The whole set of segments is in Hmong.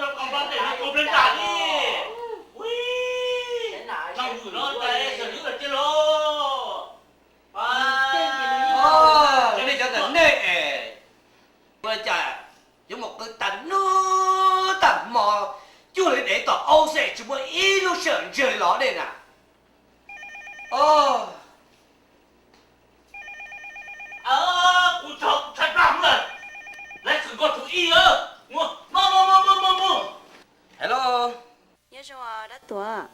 no kom npaj tes no kaus nplag nram li. Ui, noj vwm no tas sawv hlwb los tiag los. Nej cov ntawm nej es ua cas yuav mus qw tag hnub tag hmo, cuaj li dev tom au xwb tsis muaj ib lub sij hawm ntsiag li los dej na. Kuv tso kuv tshaib plab lawm, laiv xwm nkauj tus ib, mus mus mus mus. Hello. Nyob zoo dab tuam,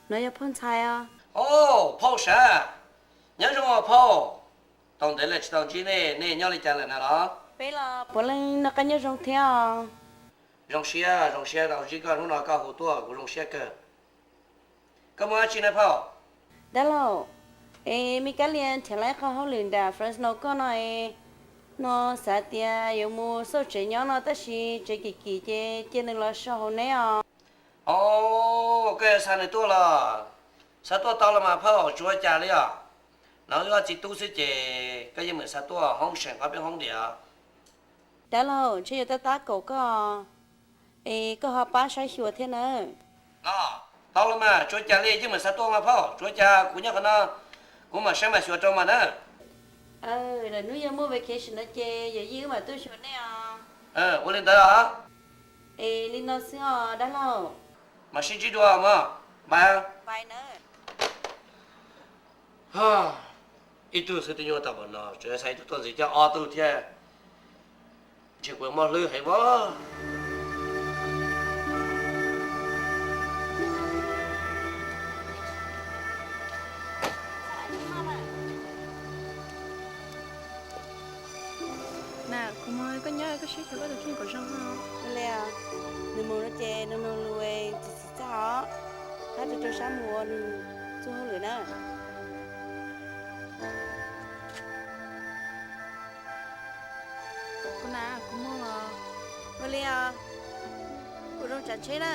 no yog phauj ntxhais os. Au, phauj sav, nyob zoo os phauj. Tau ntev lawm tsis tau ntsib nej, nej nyob li cas lawm na los? Peb los puav leej noj qab nyob zoo thiab os. Zoo siab, zoo siab tau ntsib koj hnub no koj hu tuaj kuv zoo siab kawg. Koj muaj dab tsi na phauj? Dab laug, es me kab lia nrhiav lawm ib qho hauj lwm nram Fresno koj no es, no xav tias yuav mus xauj tsev nyob no tab sis tsev kim kim ces cia nws los so hauv neb os. Au, koj yuav xa nws tuaj los? Xa tuaj tau los mas phauj, tsis ua cas li os. No wb ob txiv tub xwb ces koj yeej meem xa tuaj hoob seem qhov peb hoob diam. Dab laug, ntshe yuav tab tab kaum koj, es koj ho pab saib xyuas thiab nawb. Los, tau los mas, tsis ua cas li, yeej meem xa tuaj mas phauj, tsis ua cas, kuv nyob qhov no, kuv mam saib mam xyuas rau mas na. Lwm hnub yog muaj vacation no ces yawm yij wb mam tuaj xyuas nej os. Ua li ntawd os. Es li no xwb os dab laug. Mam sib ntsib dua mog. Bye. Ib tug xwb twb nyuaj tau npaum no, tseem xa ib tug tuaj ntxiv coj ob tug thiab. Ntshe kuv mob hlwb heev os. Na, kuv mus koj nyob koj saib xyuas koj tus kheej kom zoo. Ua li, nws mus no ces nug nug lus txiv txiv txaj os, hab rau rau sab mus ua nws txuj hauj lwm na. Kuv na, kuv mus os. Ua li os, ua zoo tsav tsheb na.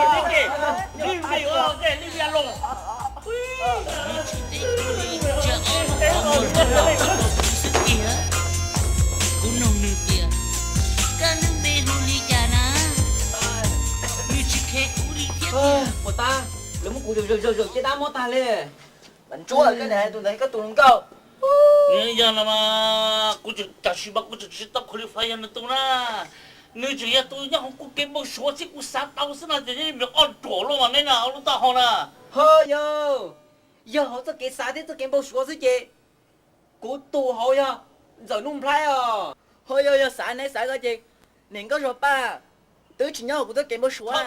Nws tsis teb kuv li, cia ob lub qhov muag rau kuv xwb tiag. Kuv nug nws tias, koj lub npe hu li cas na? Nws tsis khe kuv li thiab tiag. Puas tab, lawv muab kuv zaws zaws zaws zaws caj dab mob tag li. Mas ntsuab koj niam hais tus ntawd koj tus hluas nkauj. Nws yog no mas kuv tseem, tam sim mas kuv tseem tsis tau qualify yog nws tus na. Nws tseem yog tus nyob hauv kuv kev npau suav xwb, kuv xav tau xwb no ces nws ob ruam luaj mas neb na, ob lub taub hau na. Ho yog, yog hauv txoj kev xav thiab txoj kev npau suav xwb ces kuv tus hauv yog Ntxawm Nuj Nplhaib os. Ho yog, yog xav neb xav ko ces niam nkauj Zog Paj twb tsis nyob hauv kuv txoj kev npau suav na.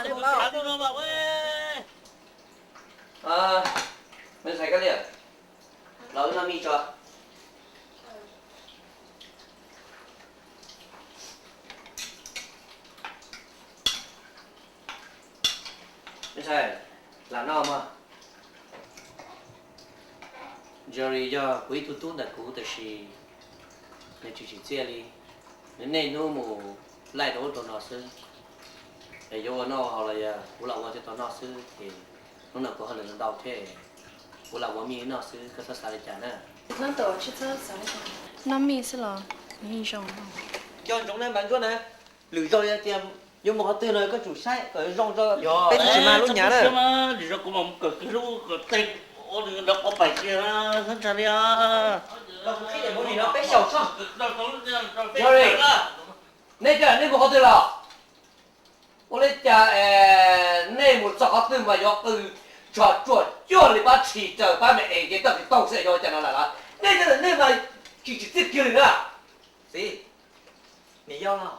Los wb noj mij tso. Me ntxhais, lam noj mog. Jerry yog kuv ib tug tub ntawm kuv tab sis nws tsis tsim txiaj li. Nws niaj hnub mus laij rau ub rau no xwb. Es yuav ua noj haus los yog kuv lam ua thiaj tau noj xwb ces hnub no kuv hauj lwm ntau thiab, kuv lam ua mij noj xwb, koj txhob xav li cas na. Noj mij xwb los nws yeej zoo. Nco ntsoov na mas Ntsuab na, lwm zaus yog tias yuav mus qhov twg no koj tsum saib kom zoo tso, peb twb tsis mag lub nyav na. Lwm zaus kuv mam mus kawm kiag lub kom tej ua nws nrov quav pais kiag na, txhob ntshai li os. Los kuv qhib daim movie no peb xyaum tso. Sorry, nej cov nej mus qhov twg los? Ua li cas nej mus txog qhov twg mas yuav qw tshua tsuag cuag li pab tshis raws pab me es ces toj kwv tooj xwb, yog ua cas no lawm los? Nej cov ntawm nej mas tsis tsim txiaj kiag li na. Txiv, niam yau los?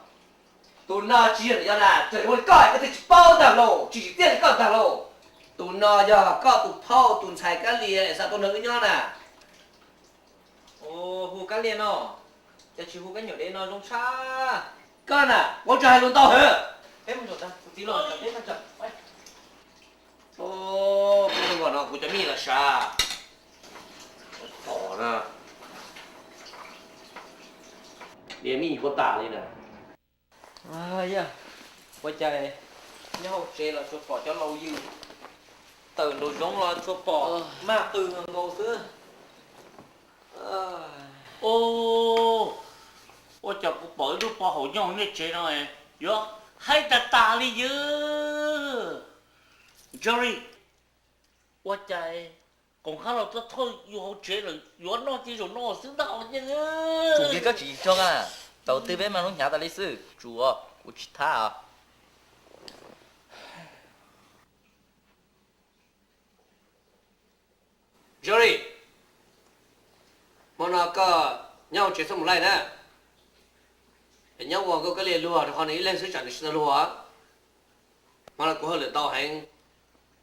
Tus no tsis yog yog na, txawm ua li koj koj twb tsis paub ntag lauj, tsis tsim txiaj li koj ntag lauj. Tus no yog koj tus phauj tus ntxhais Kab Lias es xa tuaj nrog wb nyob na. Hu Kab Lias no, cas tsis hu Kab Nyuam Dev no zoo tshaj. Koj na, ua tso hais lus ntau heev. Peb mus ntawm kuv txiv los peb mus. Peb mus no kuv cov mij los sav. Tos na, niag mij yuav tas li na. Yog, ua cas nyob hauv tsev los tsuas pom cov laus yws, tawm nraum zoov los tsuas pom maj qw nkaus xwb. Ua cas kuv pom ib lub pov haum nyob hauv nej tsev no, yuav haib tag tag li yws. Jerry, ua cas qoom hab los tuaj thauj yus hauv tsev lawm, yuav noj ces zaum no xwb ntag os. Tsum kiag koj tsis tso a, thaum twg peb mas hnub hnyav tas li xwb, tsum os, kuv tsis thab os. Jerry, hmo no koj nyob hauv tsev txhob mus laij na. Nyob ua nkauj Kab Lias luag rau qhov nws ib leeg xwb tsam nws tsis tau luag. Hmo no kuv hauj lwm ntau heev,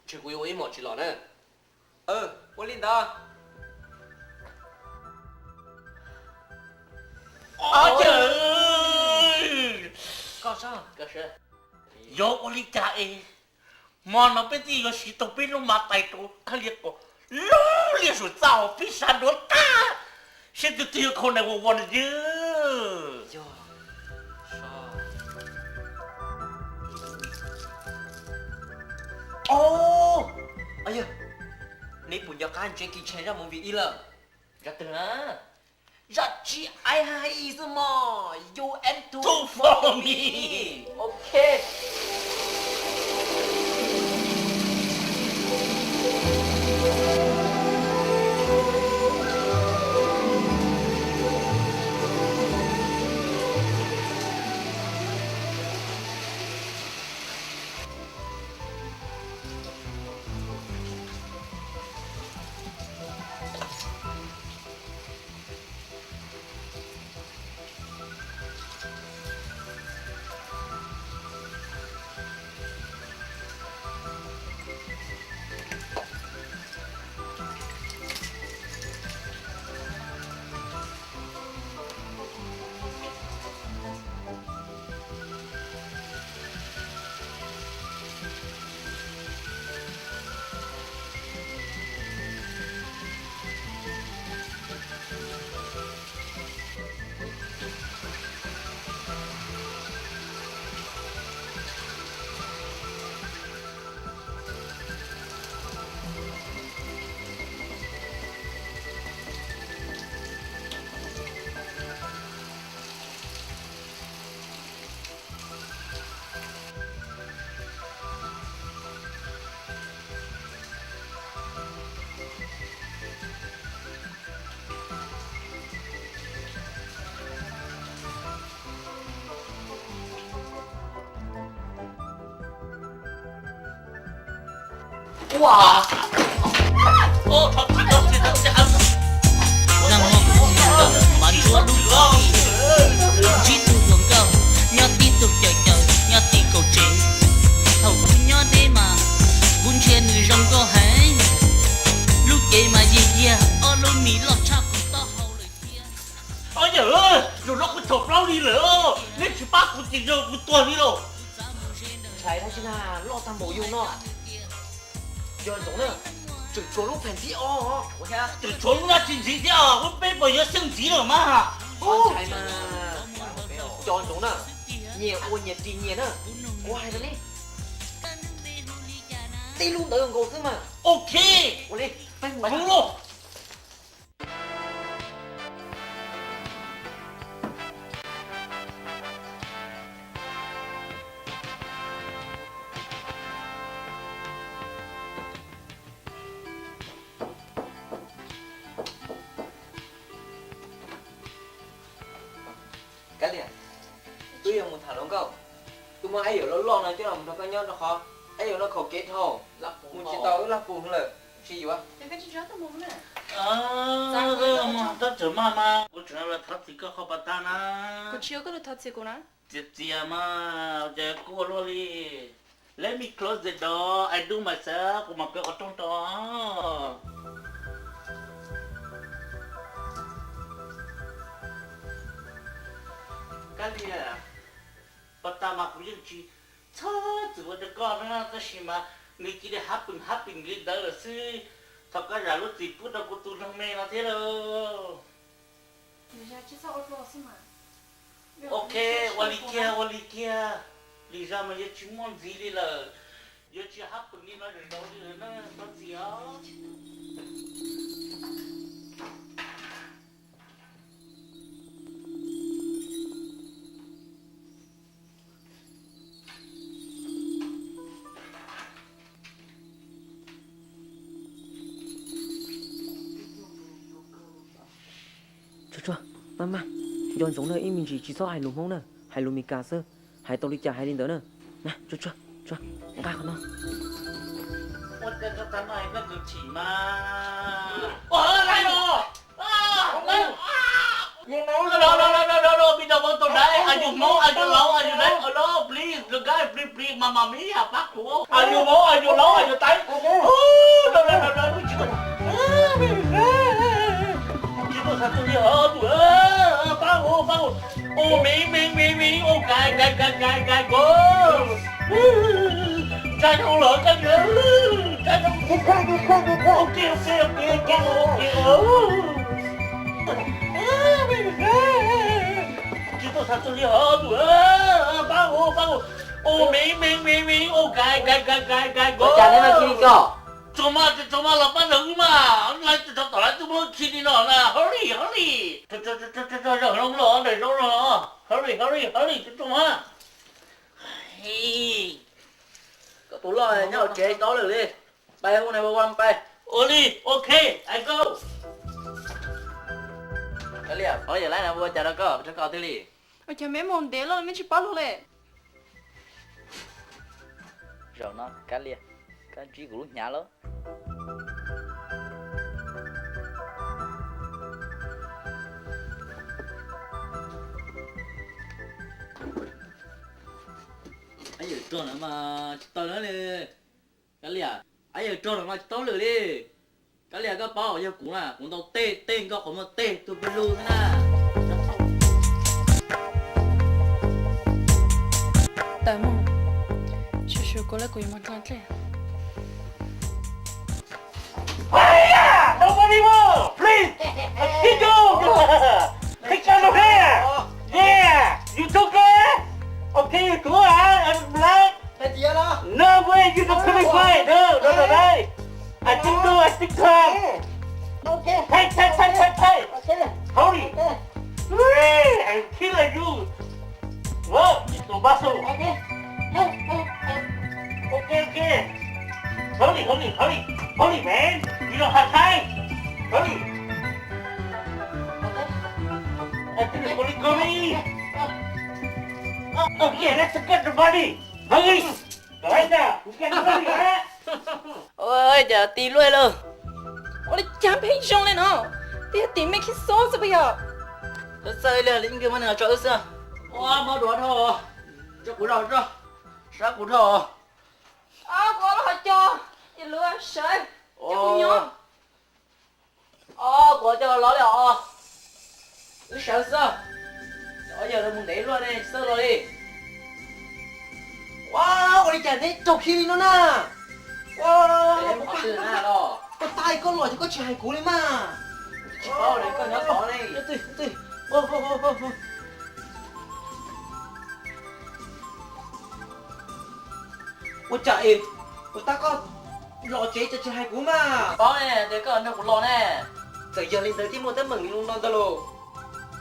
ntshe kuv yuav ua ib hmos tsis los na. Ua li ntawd. Yog ua li cas es hmo no peb twb yuav siv tau peb lub mas tais rau Kab Lias kom lub liaj su txaj hauv peb sab nruab tag, seb tus twg yuav khau nais ua ua no yws. Yog, neb puas nco qab Jackie Chan zaj movie ib lawm? Zaj twg na? Zaj G I Jane xwb mog, you and two for me. Ok. Ua, thov txim, thov txim, thov txim. Nag hmo kuv mus kawm mas ntsuab lub tshib, ntsib tug hluas nkauj nyob tib tug caws caws nyob tim kaum tsev. Thaum kuv nyob deb mas kuv ntsia nws zoo nkauj heev, lub cev mas yiag yiag, ob lub mis loj tshaj kuv taub hau lawm thiab. Yawm, zaum no kuv tshau plaub li lawm, neb tsis pab kuv ces yog kuv tuag li lauj. Ntshai dab tsi na, loj tag npaum yus no. Yog ntsoov na, tseem tshuav lub pheem ntxiv os. Tseem tshuav lub dab tsi ntxiv thiab, lub peb puas yuav xyeej ntxiv lawm mas. Ntshai mas. Cov ntsoov na, nyias ua nyias ris nyias na. Kuv hais rau neb, tib lub ntawd nkaus xwb mas. Ok, ua li, peb mus lauj. Kab Lias, wb yuav mus tham hluas nkauj. Wb muab ab yaum loj loj no coj los nrog koj nyob rau qhov ab yaum no khaum kev dhau, mus tsis tau wb laj pus lawm, tsis yuav. Tab tseem maj mas kuv tseem los thov txim koj qhov pas tag na. Kuv tsis yuav koj los thov txim kuv na. Txias txias mas ces kuj ua luaj li. Let me close the door, I do myself, kuv mam kaw qhov rooj rau. Kab Lias, puag ta mas kuv yeej tsis txhob txwm ua rau koj na, tab sis mas nws cia li happen happen li ntawd lawm xwb. Thov koj zam lub txim pub rau kuv tus neeg me no thiab lauj. Ok, ua li kiag, ua li kiag. Lwm zaus mas yuav tsis muaj ntxiv li lawm. Yuav tsis happen li no zaum no li lawm na, koj txiv os. Tsuag tsuag, maj maj, nco ntsoov na, ib me ntsis tsis txhob hais lus Hmoob na, hais lus Meskas xwb, hais tau li cas hais li ntawd na. Na, tsuag tsuag, tsuag, nqa qhov no. Are you Hmong? Are you Lao? Are you Thai? Hello, please, the guy, please, please, mamma mia, pab kuv. Are you Hmong? Are you Lao? Are you Thai? Tsis tuaj xav tuaj li hov tus, pab kuv, pab kuv. Ua miv miv miv miv, ua kais kais kais kais kais, go. Ntshai zoo lawm koj, ntshai zoo. Ok ok ok ok ok ok. Tsis tuaj xav tuaj li hov tus, pab kuv, pab kuv. Ua miv miv miv miv, ua kais kais kais kais kais, go. Tsuag mas, tsuag mas los pab ntawd wb mas, lawv tsuag tom lawv twb muab khi li no na, hurry hurry. Tsuag tsuag tsuag tsuag, zaum no los, zaum no los, hurry hurry hurry, tsuag tsuag mas. Koj tus loj nyob hauv tsev tau lawm li. Pais hu nine one one pais. Ua li, ok, I go. Kab Lias, pov yawm laib no ua cas rau koj, rau koj twg li? Ua cas me mus ntev lawm me tsis pab luag li? Zaum no Kab Lias, koj ntsib kuv lub hnyav lawm. Ab yawm rog no mas tsis tau lawm li. Kab Lias, ab yawm rog no mas tsis tau lawm li. Kab Lias, koj paub yog kuv na, kuv ntaus tej tej nkoj qhov muag tej tus pes lug xwb na. Tawm mus, sum sum kuv lawv kuv yuav mus dlej. Nobody move, please. Keep going. Take out your hand. Yeah, you took it. Okay, you go out and black. No way, you don't come inside. No, no, no, no. I think no, I think so. Okay. Hey, hey, hey, hey, hey. Okay. Hold it. Okay. Wee, I kill you. Whoa, it's no muscle. Okay. Okay, okay. Hold it, hold it, hold it. Hold it, man. You don't have time. Hold it. Okay. I think it's gonna go me. Okay, let's get the money. Hold it. Ua cas ti luaj lawm. Ua li cas pheej zoo li no, twb yog tim me khib xob xwb puas yog? Txawj li li nkawd muab nws tso wb xwb. Ua mov duav dhau, tso kuv dhau, sab kuv dhau. Kuv ua lub hauv cos, ib lub sawv, coj kuv nyob. Os, kuv coj los li os. Wb sawv xwb. Cov yawg lawv mus ntev luaj ne, txawj los li. Ua, ua li cas neb raug khi li no na? Ua, puas tas koj los ces koj tsis hais kuv li mas. Tsis paub li, koj nyob tod li. Ua cas es puas tas koj los tsev ces tsis hais kuv mas? Paub ne, tias koj nrog kuv los ne. Txawm yog li ntawd thiaj muaj teeb meem li no ntag los.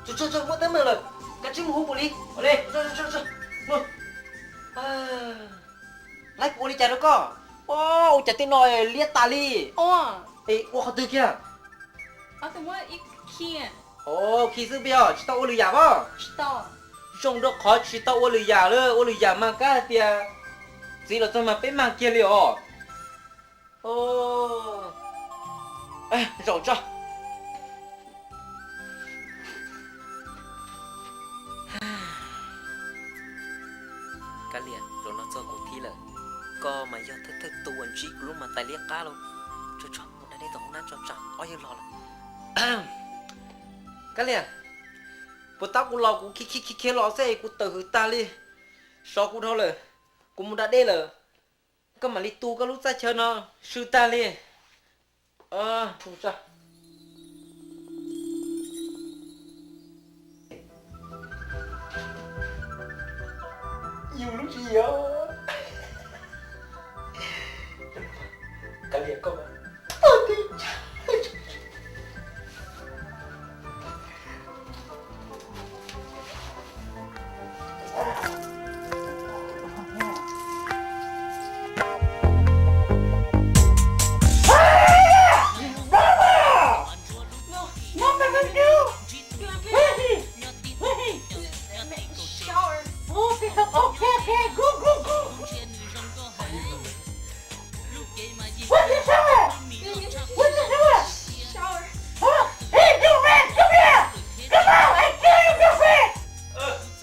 Tso tso tso, muaj teeb meem lawm, kav tsij mus hu pus li. Laib, kuv ua li cas rau koj? Ua cas tej no liab tas li? Es ua qhov twg kiag? Khi xwb peb os, tsis tau ua lwm yam os. Zoo rau qhov tsis tau ua lwm yam lawm, ua lwm yam mas kab hais tias txiv los txog mas peb mag kiag li os. Zaum tso. Koj mas yog thawj thawj tus uas ntsib kuv lub mas tais liab qab lauj. Tso tso, mus da dej tom hoob nab tso, tsam ob yawg los lawm. Kab Lias, puas tab kuv los kuv khi khi khi khi los xwb kuv tawm hws tag li. Sov kuv dhau lawm, kuv mus da dej lawm. Koj mam li tu koj lub txaj chaw no, swb tag li. Yus lub tsis yog. Kab Lias koj.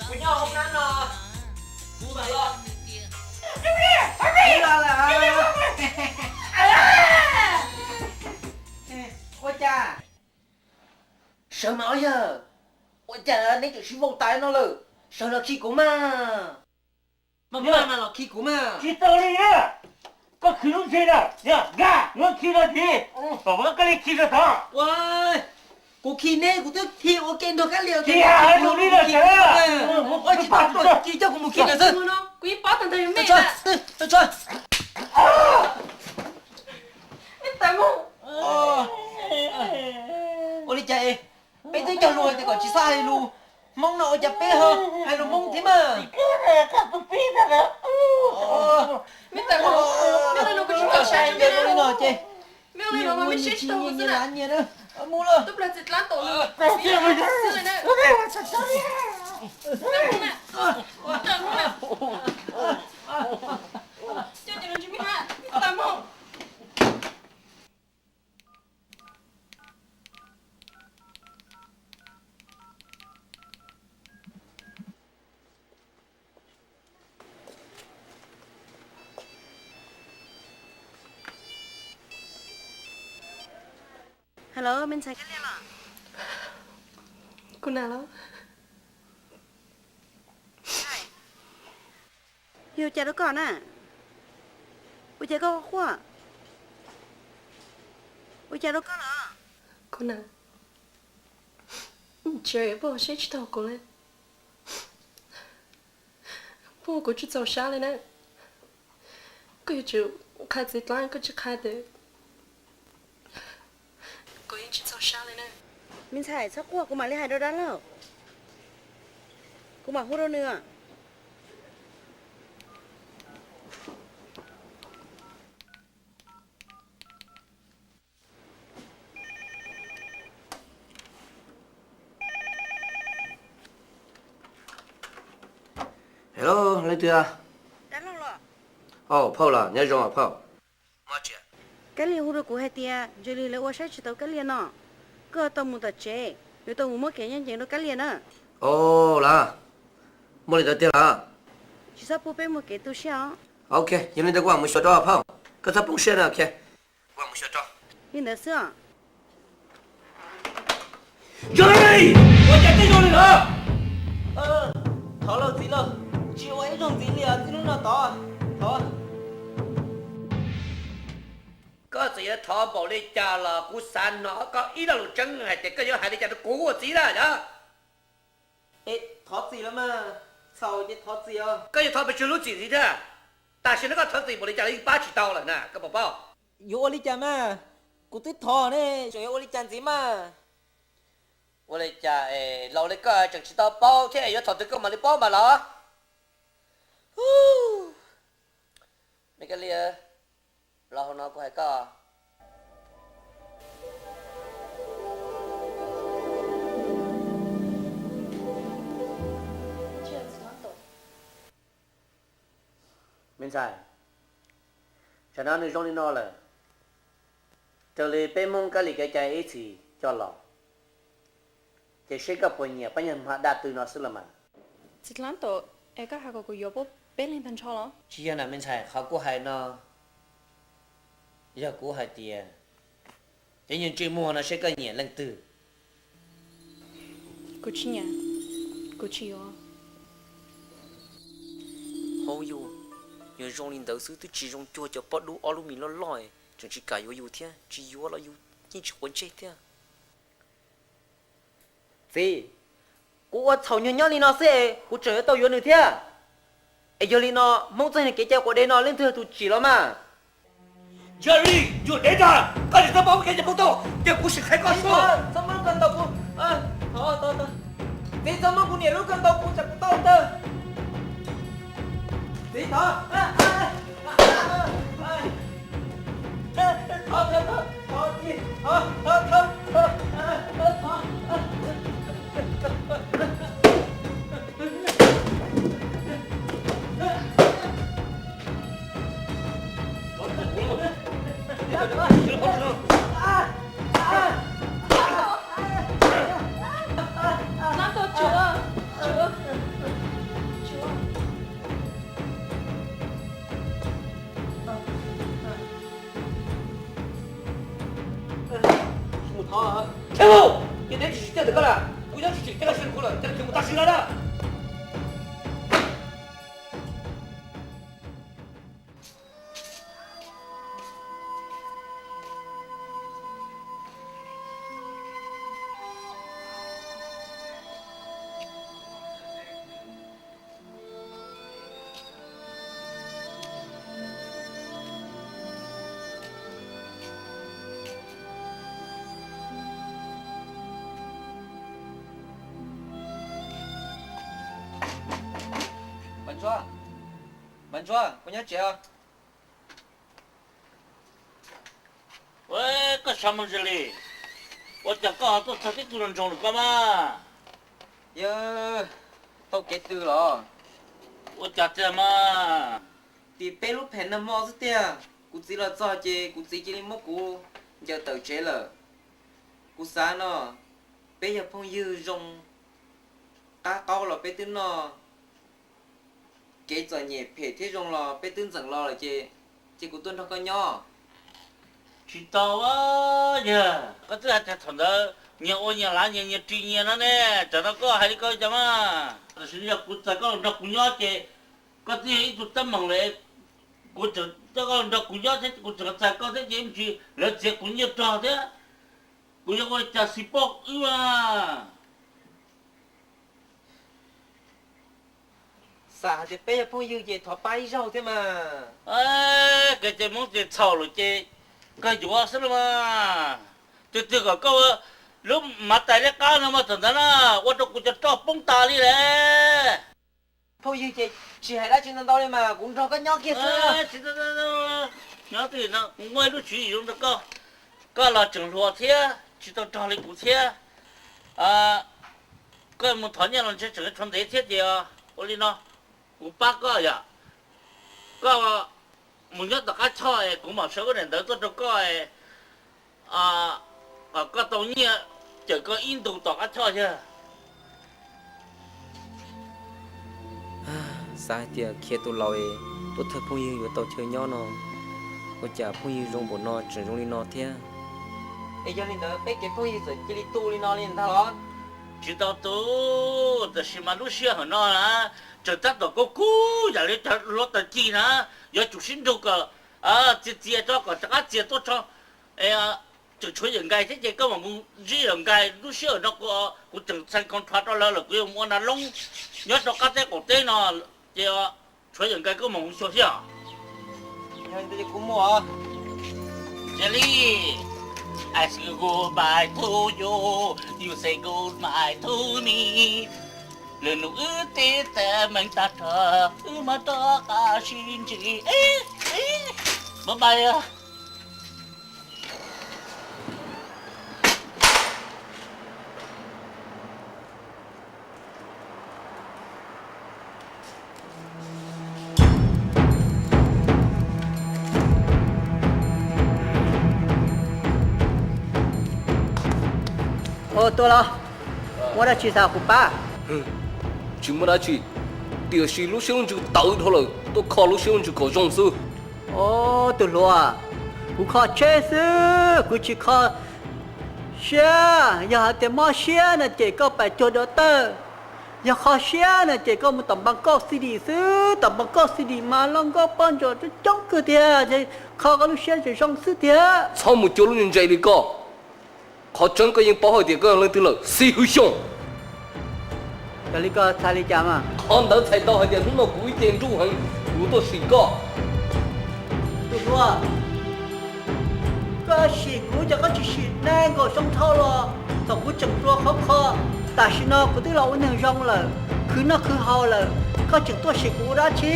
Kuv nyob hoob nab no, kuv mam los. Ua cas? Sawv mas ob yawg, ua cas neb tseem sib vau tas no lawm? Sawv los khi kuv mas. Mas los khi kuv mas. Tsis tau li na. Koj khwv lub ntsej na, nkag, muab khi no tis, kom muab Kab Lias khi rau tod. Ua, kuv khi neb, kuv twb khi ua ke nrog Kab Lias. Tsis hais lus li lawm sawv. Ua tsis tau, tsis coj kuv mus khi lawm xwb. Kuv yeej paub tag ntawd yog mej. Ua li cas es peb twb cog lus hais tias kom tsis txhob hais lus Hmoob no ua cas peb ho hais lus Hmoob thiab mas? Li no ces nyias ua nyias tsis nyias nyias lav nyias na. Mus lawm. Hello, me ntxhais Kab Lias los? Kuv na los? Yog ua cas rau koj na? Ua cas koj quaj? Ua cas rau koj los? Kuv na, tsis, puab ua siab tsis tau kuv li. Puab ua kuv tsis txaus sab li na. Koj yuav tsum qha txiv dlaab, koj tsis qha tes kuv yeej tsis txaus sab li na. Me ntxhais txhob quaj, kuv mam li hais rau dab laug. Kuv mam hu rau nws. Hello, leej twg? Dab laug los? Au, phauj los, nyob zoo os phauj. Kab Lias hu rau kuv hais tias Ntsaws Lis lawv ua saib tsis tau Kab Lias no, koj tau mus tom tsev, yuav tau mus muab kev ncaj ncees rau Kab Lias na. Os, los, muaj li ntawd tiag los? Tsis txhob pub peb muaj kev tu siab os. Ok, yog li ntawd kuv mam mus xyuas rau phauj, koj txhob poob siab na. Li ntawd xwb os. Ua cas tej zoo li no? Thov lauj txiv lauj, tsis ua ib zaug ntxiv li os, txij hnub no tod thov. Koj txawm yuav thov npaum li cas los kuv xav hnov koj ib lo lus tseeb hais tias koj yuav hais li cas rau kuv ua txiv na yog? Es thov txim los mas, txhaum ces thov txim os. Koj yuav thov pes tsawg lub txim ntxiv thiab? Tam sim no koj thov txim npaum li cas los yeej pab tsis tau lawm na, koj puas paub? Yuav ua li cas mas, kuv twb thov ne, tseem yuav ua li cas ntxiv mas? Ua li cas es laus li koj tseem tsis tau paub thiab, yuav thaum twg koj mam li paub mas los? Me Kab Lias, los hauv no kuv hais koj. Me ntxhais, tsam no nws zoo li no lawm, raws li peb Hmoob kab li kev cai ib txhis coj los, ces seb koj puas nyiam pab nyuag hma daj tw no xwb los mas. Txiv Dlaab Taum, es koj hais kom kuv yuav puab Peb leeg tag nrho los? Tsis yog na me ntxhais, qhov kuv hais no yog kuv hais tias cov nyuag ntsej muag no seb koj nyiam leej twg. Kuv tsis nyiam, kuv tsis yuav. Hauv yus, yog zoo li ntawd xwb twb tsis zoo cuag cov pob dub ob lub mis loj loj, tseem tsis kam yuav yus thiab, tsis yuav los yus yeej tsis quav ntsej thiab. Txiv, kuv ua txhaum nyuag nyob li no xwb es kuv tseem yuav tau yuav nws thiab. Es yog li no Hmoob txoj kev cai quav dev no leej twg yog tus tsim los mas? Jerry, yuav dev ntag, koj tsis txhob paub kev cai Hmoob tau, ces kuv sim qhia koj xwb. Txhob muab lub kawg ntaus kuv. Txiv, txhob muab kuv niam lub kawg ntaus kuv, tsam kuv tau tawg. Txiv, thov. Mus thov, Tshiab Lauj, ces neb tsis tsim txiaj ntawm koj lawm, kuv nyob tsis tsim txiaj koj sib hlub lawm, ces neb mus tag sim no na. Npawg Ntsuab, Npawg Ntsuab, puas nyob tsev os? Ua, koj sawv mus ze li, ua cas koj ho tuaj txog tib tug nroog lawm koj mas? Yawg, tau kev twg los? Ua cas tiag mas? Tim peb lub phem nag hmo xwb tiag, kuv txiv los txog ces kuv txiv cia li muab kuv ncaws tawm tsev lawm. Kuv xav no, peb yog phooj ywg zoo, qab qaub los peb twb noj, kev txom nyem phem thiab zoo los peb twb ntxeev los lawm ces, ces kuv tuaj nrog koj nyob. Tsis tau, yawg, koj twb hais tias thaum ntawd nyias ua nyias lav nyias, nyias ris nyias no ne, tsam no koj hais li ko cas mas? Tam sim no yog kuv txais koj los nrog kuv nyob ces koj twb yog ib tug teeb meem lawm, kuv tseem coj koj los nrog kuv nyob thiab kuv tseem txais koj thiab ces ib ntsis lawv txiav kuv nyiaj rog thiab, kuv yuav ua li cas xis poj wb mas. Xam hais tias peb yog phooj ywg ces thov pab ib zaug thiab mas. Kev cai Hmoob ces txhaum lawm ces kawg yuav xwb los mas. Twg twg kom koj ua lub mav tais liab qab no mas thaum ntawd na, ua rau kuv cov roj poob tas li lawm. Phooj ywg ces tsis hais dab tsi ntau ntau li mas kuv nrog koj nyob kiag xwb. Nyob twj ywm no, kuv muaj ib lub tswv yim zoo rau koj. Koj los tseem hluas thiab tsis tau rog li kuv thiab. Koj mus thov nyiaj los ntshe tseem tshuav ntev thiab ces ua li no, kuv pab koj yom. Koj mus nyob tom qab choj es kuv mam sawv lub daim ntawv tuaj rau koj, kom koj tau nyiaj cawm koj ib ntus tom qab choj yawg. Xav hais tias khiav tus laus es tuaj thawj phooj ywg yuav tau chaw nyob no, ua cas phooj ywg zoo npaum no tseem zoo li no thiab. Es yog li ntawd peb kev phooj ywg txawm cia li tu li no li ntag los? Tsis tau tu, tab sis mas lub sij hawm no na, tseem tab tom kub kub yam li cov hluav taws ci na, yuav tsum sib nrug kom txias txias tso kom rov qab txias tuaj tso. Tseem tshuav yawm nkais thiab ces koj mam mus ntsib yawm nkais, lub sij hawm no kuv, kuv tseem txhais contract rau lawv lawm, kuv yuav mus ua nas loob nyob rau qab teb qaum teb no, ces tshuav yawm nkais koj mam mus xyuas thiab. Kuv mus. Cia li, I say goodbye to you, you say goodbye to me. Lwm hnub wb tib txawm meem tag nrho, wb mam rov qab sib ntsib. Bye bye. Ua tuaj los, muaj dab tsi xav kuv pab? Tsis muaj dab tsi. Tiam sis lub siab lub ntsws tawv dhau lawm, tuaj kho lub siab lub ntsws kom zoo xwb. Au, tus hluas, kuv kho tsheb xwb, kuv tsis kho siab. Yog hais tias mob siab no ces koj pais cuag dov tawj, yog kho siab no ces koj mus tom Npab Kauj City xwb, tom Npab Kauj City mas loj nkauj poj ntsuam coob coob kawg tiag, kho koj lub siab zoo zoo xwb tiag. Txhob mus cuag lub ntse li koj. Qhov tseeb koj yeej paub hais tias koj yog leej twg lawm, Xib Hwb Xyooj. Yog li koj txhais li cas mas? Qhov ntawd txhais tau hais tias hnub no kuv ib ce nruj heev, kuv tuaj sim koj. Tus hluas, koj sim kuv ces koj tsis sim nees nkaum xyoo dhau los thaum kuv tseem hluas khov kho. Tam sim no kuv twb los ua neeg zoo lawm, khwv noj khwv haus lawm, koj tseem tuaj sim kuv ua dab tsi?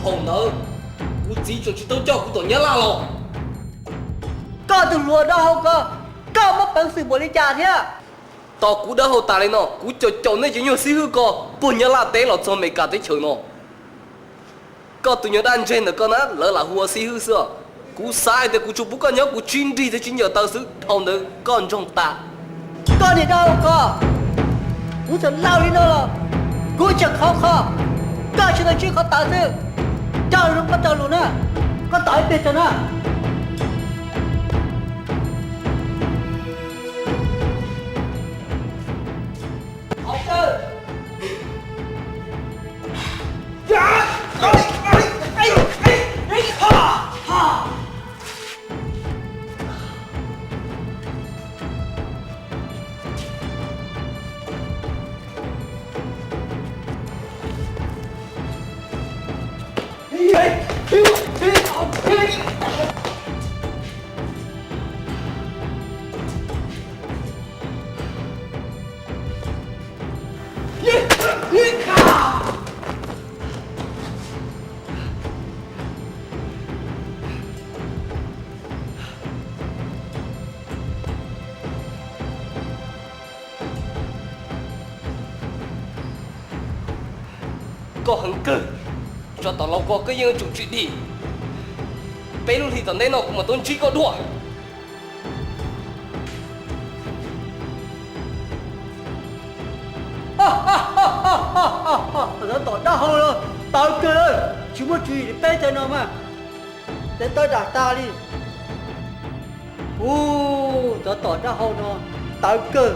Thaum ntawd kuv txiv tseem tsis tau coj kuv tom Nyab Laj los. Koj tus hluas dawb hau ko, koj muaj peev xwm npaum li cas thiab? Tos kuv dawb hau tas li no, kuv caum caum nej cov nyuag xib hwb ko puag Nyab Laj teb los txog Amelikas teb chaws no. Koj tus nyuag dab ntseg ntawm koj na, lawv lam hu ua xib hwb xwb. Kuv xav hais tias kuv tsuas pub koj nyob kuv tsib nrig thiab tsib ncaws taw xwb, dhau ntawd koj ntsoog tas. Koj niag dawb hau ko, kuv txawm laus li no los kuv tseem khov kho, koj tsis tau ntsib qhov tawv xwb. Cog lus koj cog lus na, koj tawm ib pliag tso na. Koj heev kawg, tsov tom laus ko koj yeej tsum tsis dim. Peb lub hlis tom ntej no kuv mam tuaj ntsib koj dua. Tsov tom dab hau no tawv kawg lawm, tsis muaj tswv yim li peb cov no mas, tes taw dam tas li. Ub, tsov tom dab hau no tawv kawg,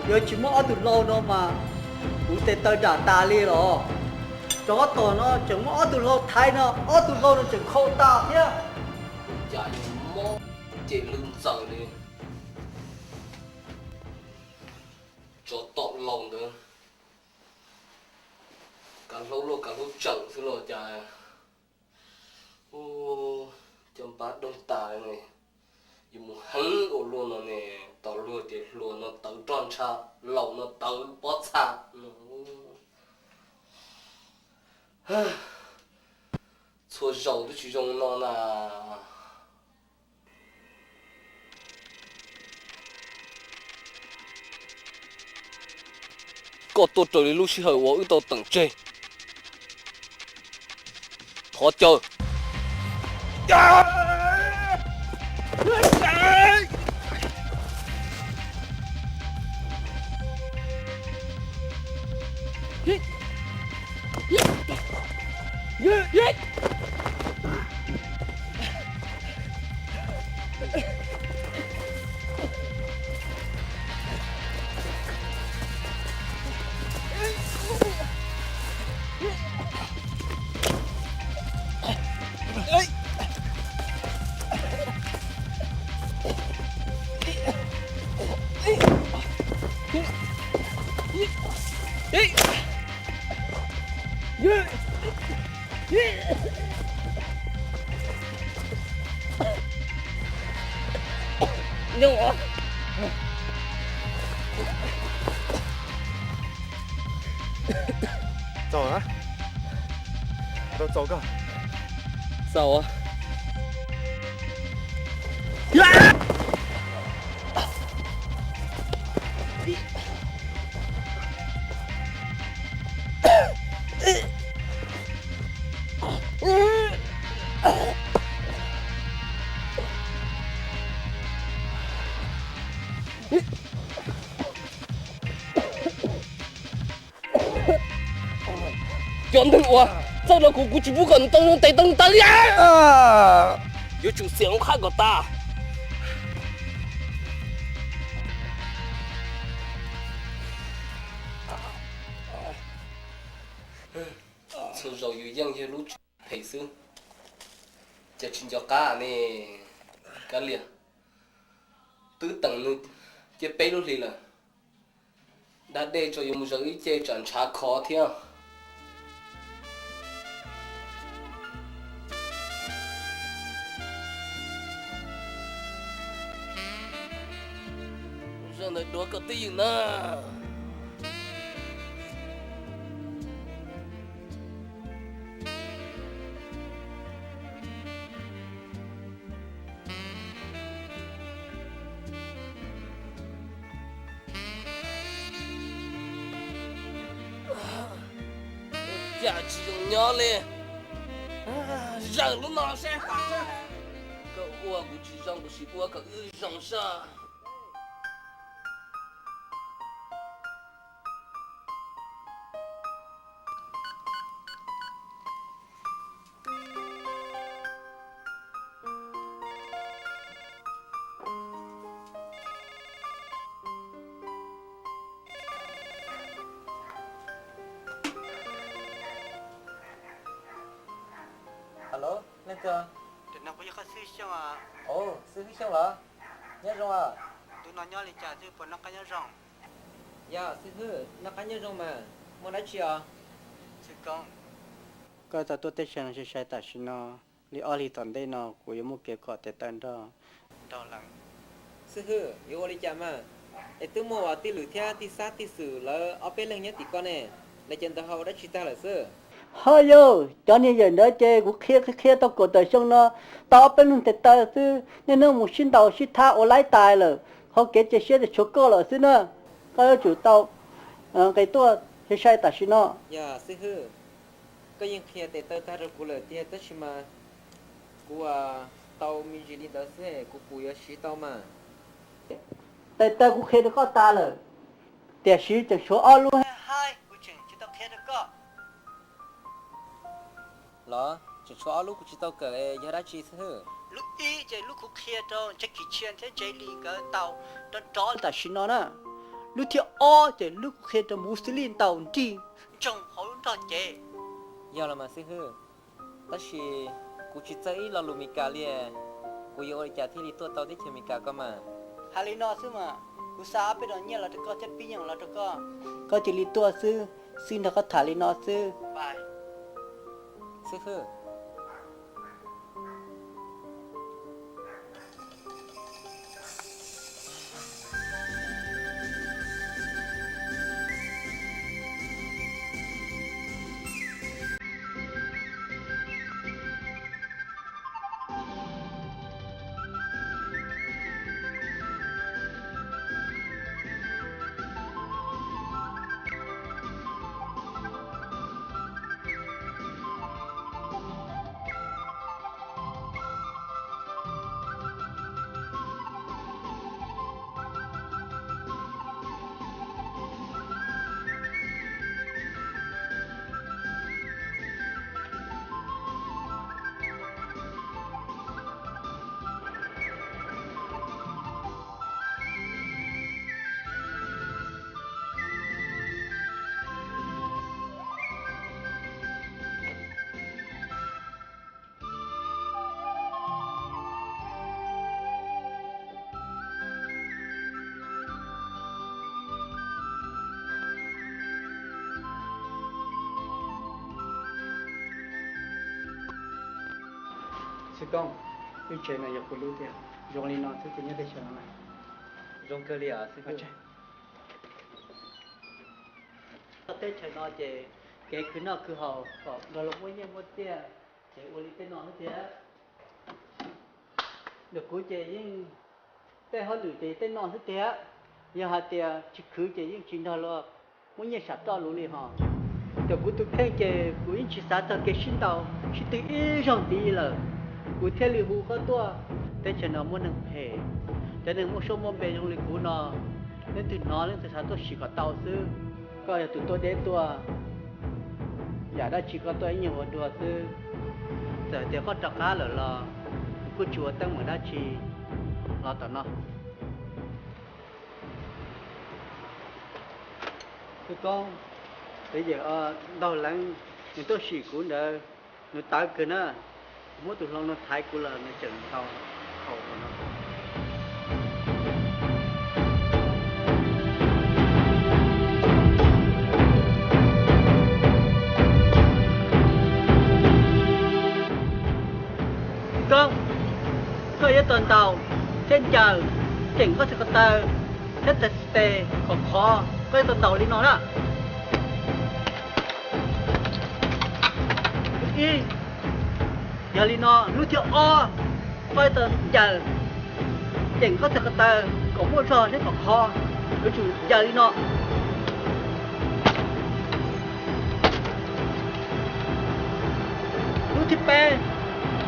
yog tsis muaj ob tug hlau no mas kuv tes taw dam tas li los. Tsov tom no tseem muab ob tug hlau thaiv no, ob tug hlau no tseem khau tas thiab. Cas yuav mob ces lwj ntxaws li. Tsov tom laus ntawd, kav hlaub luaj kav hlaub tseem xwb los cas. Ub, cov npab doog tas li ne. Yuav mus heev ua luaj no ne, tos luag tias hluas no tawv roj ntsha, laus no tawv pob txha no. Txhua zaus twb tsis zoo no na. Koj tuaj raws li lub sij hawm uas wb tau teem tseg. Thov caw. Txaus na, tau txaus koj. Txaus. Tus neeg uas txawj rau kuv, kuv tsis pub kom nws tau zoo tes tau taw li. Yuav tsum xiam hauv qab kom tas. Txhua zaus yus yeej yog lub tswv phem xwb, ces tsis nco qab ne. Kab lias, twb teem nws cia peb lub hlis lawm, da dej tso yuav mus zaws ib ce tsam ntshav kho thiab. Zaum ntawd duav kom twj ywm na. Cas tsis zoo nyob li. Zaws lub no seb. Koj ua kuv tsis zoo, kuv sim ua kom wb zoo seb. Alo, leej twg? Tus no kuv yog qhov xib hwb Xyooj os. Ov, xib hwb Xyooj los? Nyob zoo os. Tus no nyob li cas xwb, puas noj qab nyob zoo? Yog xib hwb, noj qab nyob zoo mas. Muaj dab tsi os? Xib Koob, koj tau tuaj teb chaws no sai sai tam sim no, li ob hlis tom ntej no kuv yuav muaj kev kho tes taw nrog nraug lees. Xib hwb, yuav ua li cas mas? Es twb muaj uas tij lwm thiab tij xab tij xwm lawv ob peb leeg nyob tim ko ne, lawv ces ntawd ho ua dab tsi tag lawm xwb? Ho yog cov niag yawm ntawd ces kuv qhia qhia tau kaum tawm xyoo no, tau ob peb leeg tes taw xwb, niaj hnub mus sib ntaus sib thab ua laib tas lawm, qhov kev cia siab ces tshuav koj lawm xwb na. Koj yuav tsum tau nqis tuaj sai sai tam sim no. Yog xib hwb, koj yeej qhia tes taw tag rau kuv lawm tiag tab sis mas kuv tau me ntsis li ntawd xwb, kuv puas yuav siv tau mas? Tes taw kuv qhia rau koj tas lawm, tiam sis tseem tshuav ob lub haib kuv tseem tsis tau qhia rau koj. Los tseem tshuav ob lub kuv tsis tau kawm, yog dab tsi xib hwb? Lub ib ces lub kuv qhia rau Jackie Chan thiab Jet Li nkawd ntaus rov rov tam sim no na. Lub thib ob ces lub kuv qhia rau Bruce Lee ntaus nrig ntsoog hauv lub nrog cev. Yog los mas xib hwb, tab sis kuv tsis txawj ib lo lus Meskas li, kuv yuav ua li cas thiaj li tuaj tau teb chaws Amelikas ko mas? Hais li no xwb mas, kuv xa ob peb daim nyiaj los rau koj thiab pib nyeem los rau koj. Koj cia li tuaj xwb, xib nrog koj tham li no xwb. Xib hwb, Xib Koob, lub tsev no yog kuv lub tiag, zoo li no xwb ces nyob teb chaws no na. Zoo kawg li os xib hwb. Teb chaws no ces kev khwv noj khwv haus kom nrog luag muaj nyiaj muaj txiaj ces ua li tej no xwb tiag. Ntawm kuv ces yeej tej hauj lwm ces tej no xwb tiag. Yog hais tias tsis khwv ces yeej tsis nrog luag muaj nyiaj sam roj luv li ho. Ntawm kuv tus kheej ces kuv yeej tsis xav txog kev sib ntaus sib tw ib zaug ntxiv lawm, kuv thiaj li hu koj tuaj. Teb chaws no muaj neeg phem, cov neeg muaj suab muaj npe zoo li kuv no, leej twg hnov leej twg xav tuaj sim kom tau xwb. Koj yog tus tuaj deb tuaj, Yam dab tsi koj tuaj ib nyuag ua dua xwb, txawm tias koj rov qab lawm los kuv kuj tsis ua teeb meem dab tsi los tom no. Tus koob, tus yawm ntaug leev nws tuaj sim kuv ntawd, nws tawv kawg na. Kuv muab tus hlau no thaiv kuv los nws tseem ntaus haus no. Koob, koj yuav tau ntaus thiab ncaws ceem koj txhais ko taw thiab txhais tes kom khov, koj yuav tau ntaus li no na. Ib, yog li no, lub thib ob, koj yuav tau ncaws ceem koj txhais ko taw kom muaj zog thiab kom khov, yuav tsum ncaws li no. Lub thib peb,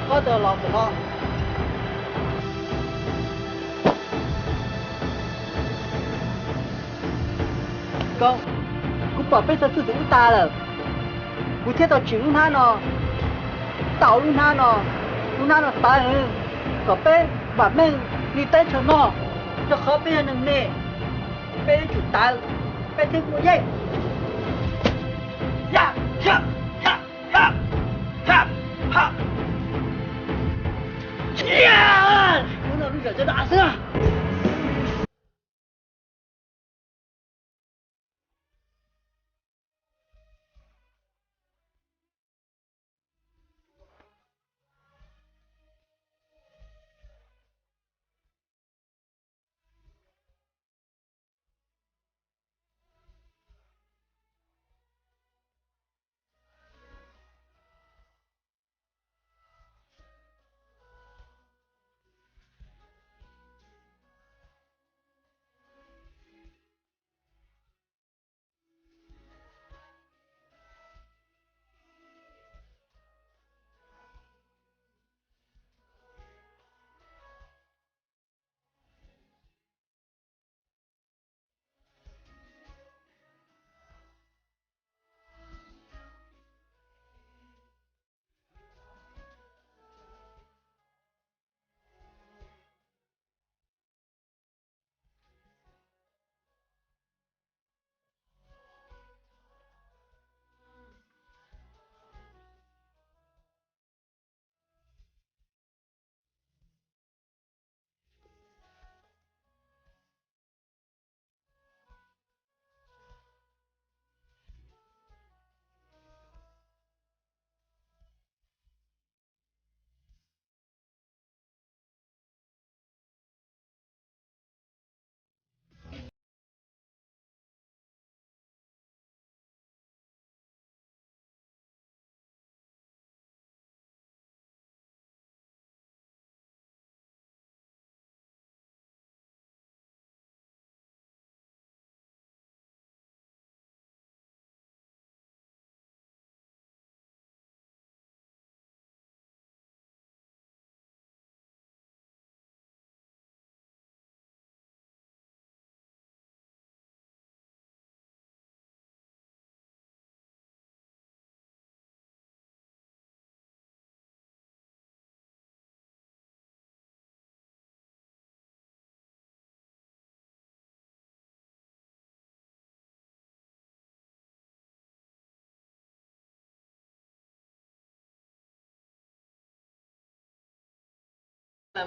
koj tau los mus no. Koob, kuv pom peb txog txuj ntxwv ub tas lawm, kuv thiaj tau tsim lub hnab no, tau lub hnab no, lub hnab no tawv, kom peb vam meej li teb chaws no, rau qhov peb yog neeg me, peb yuav tsum tawv, peb thiaj muaj yeej. Hnub no lub zam cov dab xwb.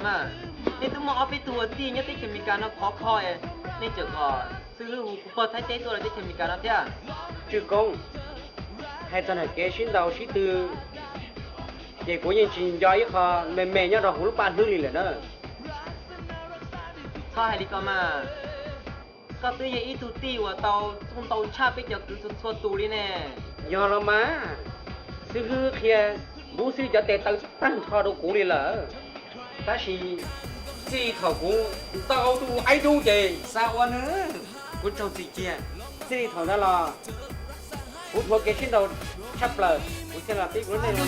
Mas, nej twb muaj ob peb tug ua tij nyob teb chaws Amelikas no khov kho, nej tseem kom xib hwb hu kuv pog Thaib teb tuaj rau teb chaws Amelikas no thiab. Tswj Koob, hais txog ntawm kev sib ntaus sib tw, ces kuv yeej tsis nco ib qho me me nyob rau hauv lub paj hlwb li lawm na. Txhob hais li ko mas, koj twb yog ib tug tij uas tau txuj ntau tshaj peb cov kwv txhua txhua tus li ne. Yog los mas, xib hwb qhia npub xib hwb cov tes taw tag nrho rau kuv li lawm. Tab sis txij li thaum kuv ntaus tus aib dub ces xav ua nws, kuv raug txim kiag. Txij li thaum ntawd los kuv dhuav kev sib ntaus tshaj plaws, kuv thiaj los teb kuv lub neej no.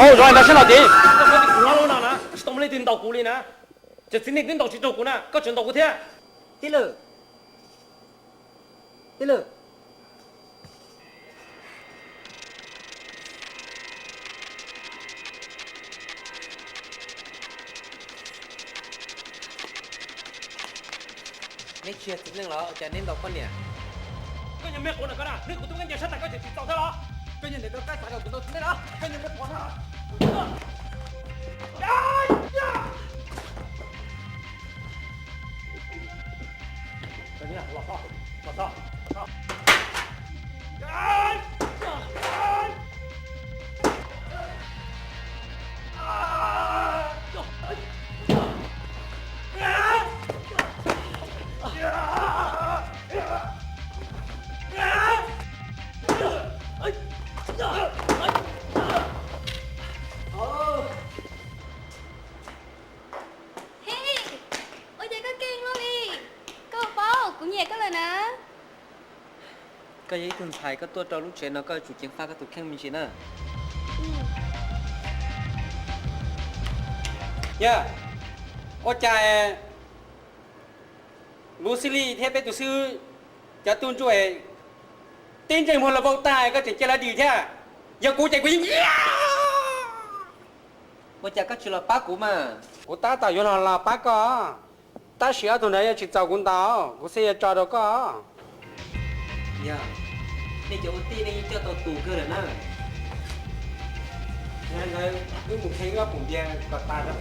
Ua zoo ntawd sab no ces koj paub tias kuv hlob lub no na tsis tau muaj leej twg ntaus kuv li na. Ces txiv neej twb ntaus tsis raug kuv na, koj tseem ntaus kuv thiab. Tij laug, tij laug, neb tsis yog txiv neej los ua cas neb ntaus poj niam? Koj nyuag me quav no koj na, hnub kuv tub nkeeb ncaws sab tas koj tseem tsis txaus thiab los? Koj nyuag ntawm koj xav kom kuv ntaus txiv neej los? Koj nyuag me quav no. Hej, ua cas koj keej luaj li? Koj paub kuv nyiam koj lawm na. Koj yog ib tug ntxhais, koj tuaj rau lub tsev no koj yuav tsum ceev faj koj tus kheej me ntsis na. Yog, ua cas Lucy Lee thiab peb tus xib hwb cov tub ntsuag tib ntsej muag los vau tag koj tseem cia lawv dim thiab? Yog kuv ces kuv yeej... Ua cas koj tsis los pab kuv mas? Kuv tab tom yuav los los pab koj, tab sis ob tug ntawd yuav tsis txaus kuv ntaus, kuv thiaj yuav tso rau koj. Yog, nej cov ua tij nej yeej coj tau tus kawg lawm na. Yog li ntawd wb mus kheej wb ob pum npias kom tas.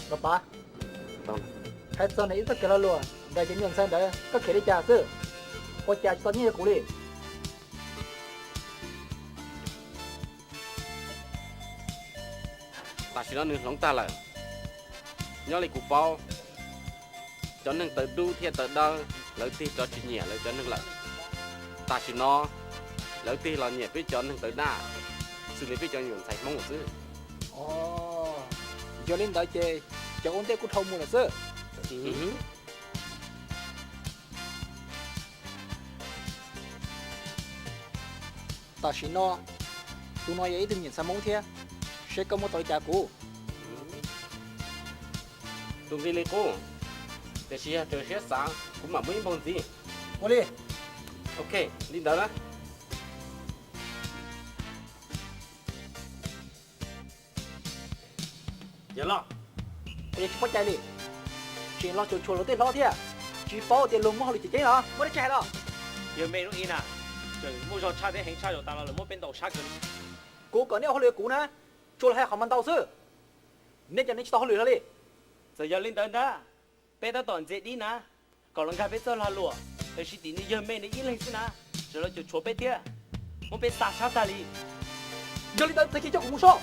Los pab, hais txog ntawm ib txoj kev lo lus ntawm cov me nyuam ntxhais ntawd koj khiav li cas xwb? Ua cas tsis tau nyiaj rau kuv li? Tam sim no nws hloov tag lawm. Nyob li kuv paub, cov neeg tawv dub thiab tawv dawb lawv tig rov tsis nyiam lawv cov neeg lawm. Tam sim no lawv tig los nyiam peb cov neeg tawv daj xws li peb cov me nyuam ntxhais Hmoob lawm xwb. Yog li ntawd ces cov ua ntej kuj dhau mus lawm xwb. Tam sim no tus no yog ib tug me nyuam ntxhais Hmoob thiab, seb koj muab tau li cas kuv. Tus nqi li qub, tiam sis yog raws siab xav kuv mam muab ib npaug ntxiv. Ua li. Ok, li ntawd na. Yog los, es tsis paub cai li, tseem los cuam tshuam luag tej hlob thiab, tsis paub tias luag muaj hauj lwm cem ceeb los muaj dab tsi hais los? Yawg me lub ib na, tseem muaj zog tshaj thiab heev tshaj zaum tas los lawv muab peb ntaus sab kawg li. Kuv kom neb ua hauj lwm kuv na, tsuas los hais qhov mas ntau xwb. Neb cov neb tsis tau hauj lwm hlo li. Txawm yog li ntawd ntag, peb tab tom ntxias dib na, kom los nkag peb txoj lag luam, tiam sis tim nws yawg me nws ib leeg xwb na, tseem los cuam tshuam peb thiab, muab peb xa sab tag li. Yog li ntawd tag kis coj kuv mus soj.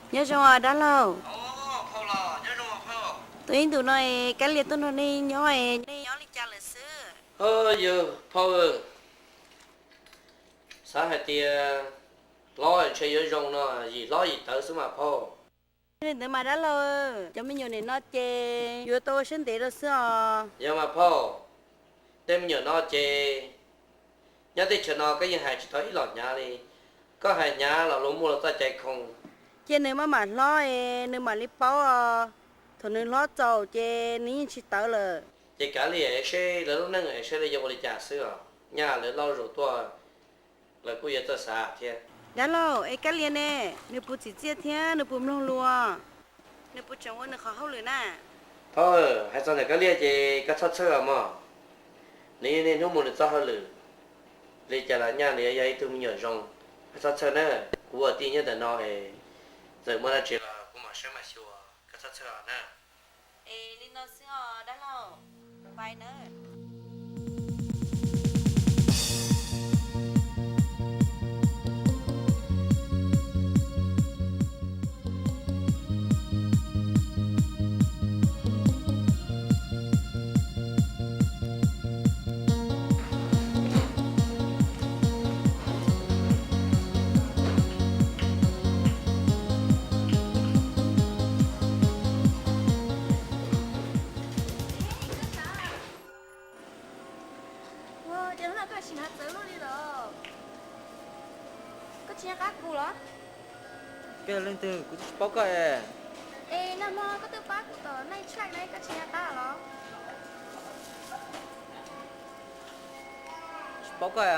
Nyob zoo os dab laug. Tus ib ntus no Kab Lia tuaj nrog nej nyob, nej nyob li cas lawm xwb? Yawg phauj, xav hais tias hlob ntshe yuav zoo no, yim hlob yim tawv xwb mas phauj. Li ntawd mas dab laug, cov me nyuam nim no ces yuav tau ua siab ntev rau xwb os. Yog mas phauj, tej me nyuam no ces nyob teb chaws no koj yeej hais tsis tau ib los hnyav li. Koj hais hnyav los luag muaj luag txoj cai khoo. Cia nws maj mam hlob es nws mam li paub os. Thaum nws hlob txaus ces nws yeej tsis tawv lawm. Ces kav liam seb lawv lub neej es seb lawv yuav ua li cas xwb os. Nyaj lawv laub zog tuaj, lawv kuj yuav txawj xav thiab. Dab laug, es Kab Lia ne, nws puas txim txiaj thiab nws puas mloog lus? Nws puas tseem ua nws qhov hauj lwm na? Phauj, hais txog ntawm Kab Lia ces koj txhob txhawj os mog. Nws niaj hnub mus nws txoj hauj lwm, li cas los nyaj nws yog ib tug me nyuam zoo. Koj txhob txhawj na, kuv ua tij nyob ntawm no es txawm muaj dab tsi los kuv mam saib mam xyuas, koj txhob txhawj os na. Es li no xwb os dab laug, pais nawb. Ua cas hnub no koj sim hnav txawv luaj li los? Koj tsis nco qab kuv los? Koj yog leej twg kuv twb tsis paub koj es. Es nag hmo koj twb pab kuv tom night track na, koj tsis nco qab los? Tsis paub koj.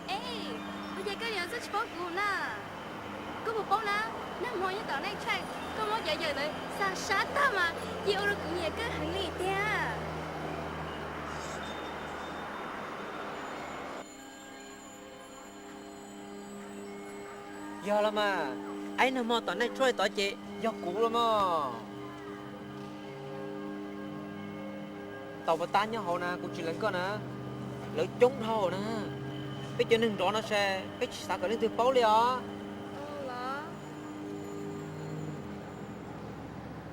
Es, ua cas koj yuav txawj tsis paub kuv na? Koj puas paub na, nag hmo nyob tom night track koj muab cov yawm ntawd xa sab tag mas ces ua rau kuv nyiam koj heev li tiag. Yog los mas, ib nag hmo tom night track tod ces yog kuv los mas. Tau pas tab nyob hauv na kuv tsis lees koj na, lawv coob dhau na. Peb cov neeg nrov no ces peb tsis xav kom leej twg paub li os.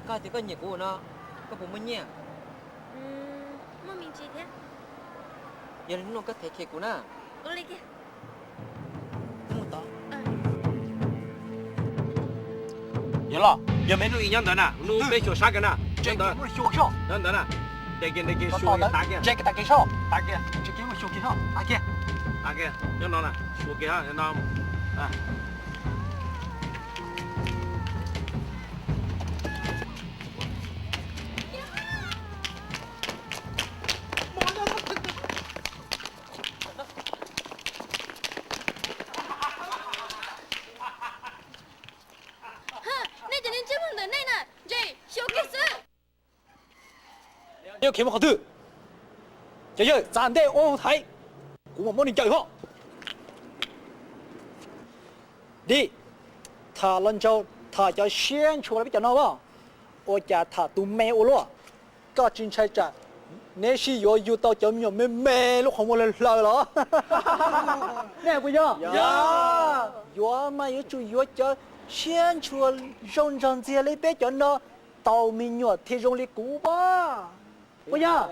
Koj hais tias koj nyiam kuv no, koj puas muaj nyiaj? Yog li hnub no koj them kiag kuv na. Yog los, yog me hnub i nyob ntawd na, hnub peb xyuas sab kiag na. Nyob ntawd, nyob ntawd na. Ntes kiag, ntes kiag, xyuas kiag, tav kiag. Nyob no na, xyuas kiag no. Nej cov neeg ntsej muag ntawm nej na, ntsej xyuas kiag xwb. Yog khiav mus qhov twg? Cov yawg txav ntej ua thaiv, kuv mam muab nws ncaws hlo. Dim, tham los ntshaus, tham cov siab ntshua rau peb cov no as, ua cas tham tus me ua luaj. Koj tsis ntshai tsam neb sib yuav yug tau cov me nyuam me me lub qhov muag hlaws hlaws los? Nej puas yog? Yuav mas yuav tsum yuav cov siab ntshua zoo nrog ntxiag li peb cov no, tau me nyuam thiaj zoo li kuv pab. Puas yog?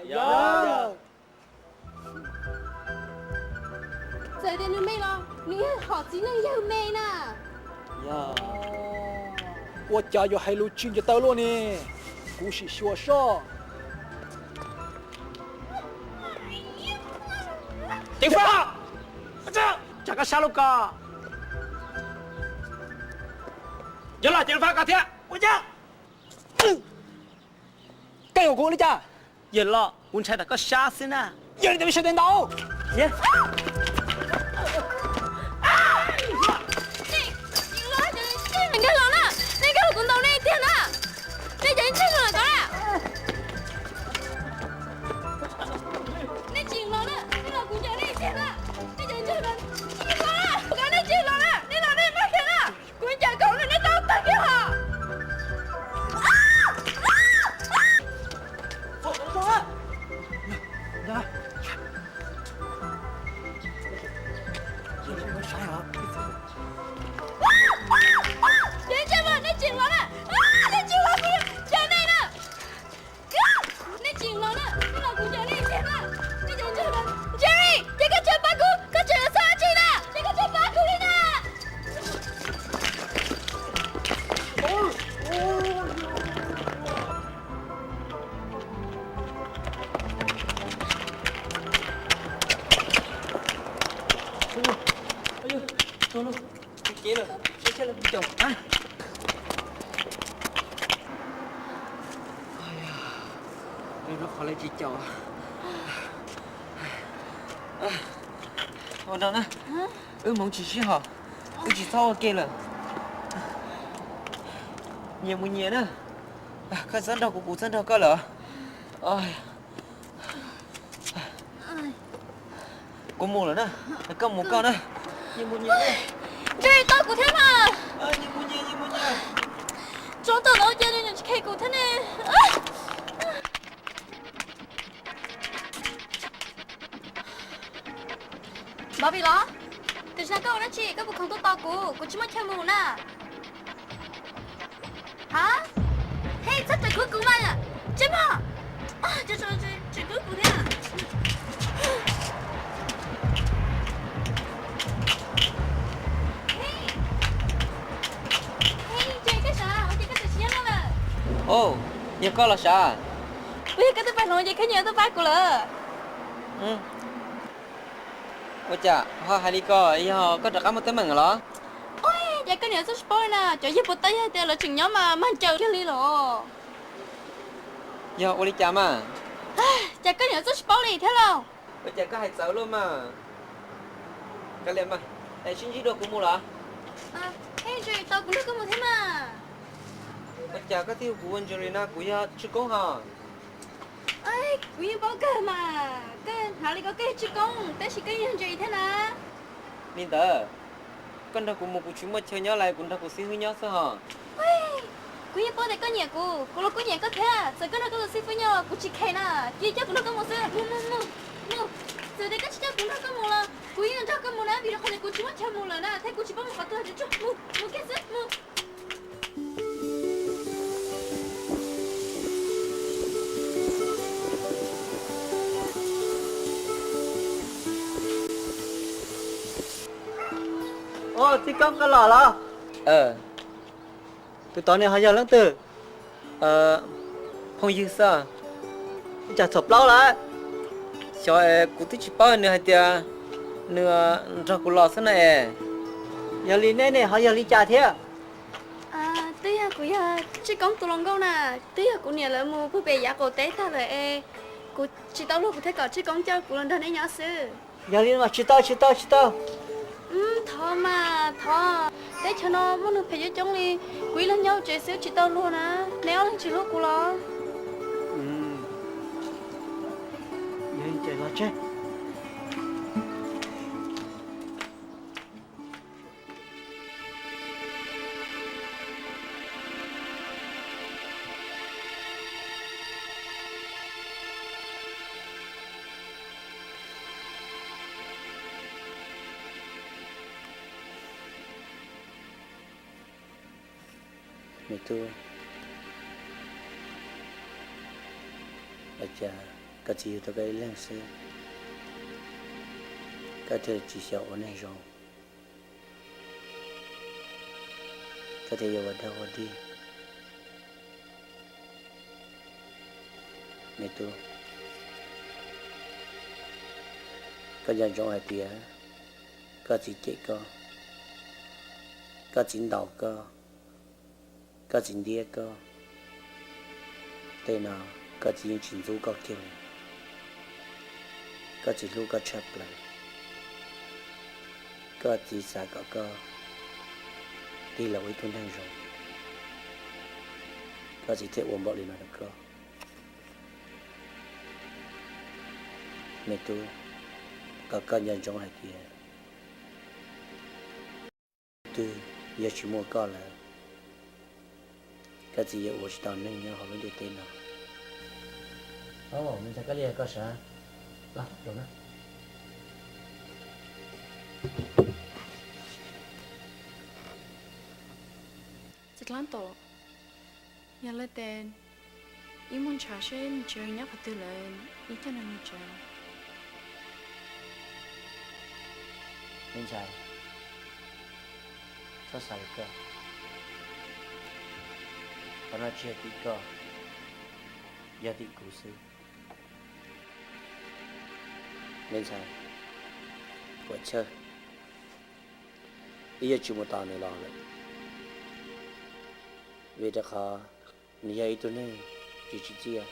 Txawm tias nws me los nws yog hom txiv neej yawg me na. Ua cas yuav hais lus tsis nco taw luaj ne? Kuv sim xyuas soj. Ceev faj, tsam koj sab lub ko. Yog los ceev faj koj thiab. Ua cas koj yuav kuv li cas? Yawg los, kuv ntshai tas koj sab xwb na. Yog li ntawd peb sawv daws ntaus. Nej nkag los na, nej nkag los kuv ntaus nej tiag na. Nej cov ntsej muag tod na. Nej tsis los na, nej los kuv ncaws nej tiag na. Nej cov ntsej muag tsis los na, nej tsis los na, nej los nej maj kiag na. Kuv ncaws kom nej tau tag kiag hos. Ua no, tsis kev lawm, sab sab lawm kuv caum. Lawv rau qhov lawv tsis caum. Ua no na, wb mus tsis sib haum, wb tsis txhob ua ke lawm. Nyias mus nyias na, koj txhob nrog kuv, kuv txhob nrog koj lawm. Kuv mus lawm na, koj mus koj na. Nyias mus nyias. Ntshe tau kuv thiab mas. Nyias mus nyias, nyias mus nyias. Tsov tom no ua cas nws tsis khe kuv thiab ne? Npov Vim los, tam sim no koj ua dab tsi? Koj puas khoom tuaj tos kuv? Kuv tsis muaj chaw mus na. Ha? Hej, txhob raws khub kuv mas. Tsis muaj. Tseem khub kuv thiab. Hej, Ntse, koj sav, ua cas koj tseem tsis nyob lawm? Au, yog koj los sav? Kuv yog koj tus paj hloov ces koj nyiam tuaj pab kuv lawm. Ua cas ho hais li ko, yog koj rov qab muaj teeb meem los? Ua cas koj niam txawj tsis paub li na, cov yawg puas tau yog tias lawv tseem nyob mas mag ncaws kiag li los. Yog ua li cas mas? Cas koj niam txawj tsis paub li thiab lauj? Ua cas koj hais txawv luaj mas? Kav liam mas, es sib ntsib dua kuv mus los? Hej, Ntse, tos kuv nrog koj mus thiab mas. Ua cas koj thiaj hu kuv ua Ntse li na, kuv yog Tswj Koob hos. Kuv yeej paub kawg mas, koj hnav li ko koj yog Tswj Koob tab sis koj yog Ntse thiab na. Li ntawd, koj nrog kuv mus kuv tsis muaj chaw nyob lawm, kuv nrog kuv xib hwb nyob xwb hos. Kuv yeej paub tias koj nyiam kuv, kuv los kuj nyiam koj thiab, txawm koj nrog koj tus xib hwb nyob los kuv tsis khe na, cia coj kuv nrog koj mus xwb, mus mus mus mus. Txawm tias koj tsis coj kuv nrog koj mus los kuv yeej nrog koj mus na, vim rau qhov tias kuv tsis muaj chaw mus lawm na, thiab kuv tsis paub mus qhov twg, tsuag tsuag mus, mus kiag xwb, mus. Txiv Koob, koj los los? Tus tod nws ho yog leej twg? Phooj ywg xwb. Cas txhaum plaub lawm? Xyov, kuv twb tsis paub nws hais tias nws nrog kuv los xwb na es. Yog li neb ne ho yog li cas thiab? Twb yog kuv yog Tswj Koob tus hluas nkauj na, twb yog kuv niam lawv mus puag pem yav qaum teb tag lawm es kuv tsis tau luag kuv thiaj kom Tswj Koob coj kuv los nrog neb nyob xwb. Yog li mas tsis tau, tsis tau, tsis tau. Thov mas thov, teb chaws no muaj neeg phem coob coob li, kuv ib leeg nyob hauv tsev xwb tsis tau luag na, neb ob leeg tsis hlub kuv los? Yog li ces los tseg. Me tub, ua cas koj txiv yug tau koj ib leeg xwb, koj thiaj tsis xyaum ua neeg zoo, koj thiaj yuav ua dog ua dig? Me tub, koj nco ntsoov hais tias koj txiv cem koj, koj txiv ntaus koj, koj txiv ntiab koj, tej no koj txiv yeej tsis ntxub koj kiag li. Koj txiv hlub koj tshaj plaws. Koj txiv xav kom koj tig los ua ib tug neeg zoo, koj txiv thiaj ua npaum li no rau koj. Me tub, kom koj nco ntsoov hais tias twb yog tsis muaj koj lawm, koj txiv yuav ua tsis tau neeg nyob hauv lub ntiaj teb no. Au, me ntxhais, koj li koj sav. Los, los na. Txiv Dlaab Toom, yog li tes ib muag ntshav seb nws tsev nyob qhov twg lawm, ib coj nug nws tsev. Me ntxhais, txhob xav li koj. Qhov no tsis yog tim koj, yog tim kuv xwb. Me ntxhais, puas chawj? wb yuav tsis mus tos nws los lawm, vim rau qhov nws yog ib tug neeg tsis tsim txiaj,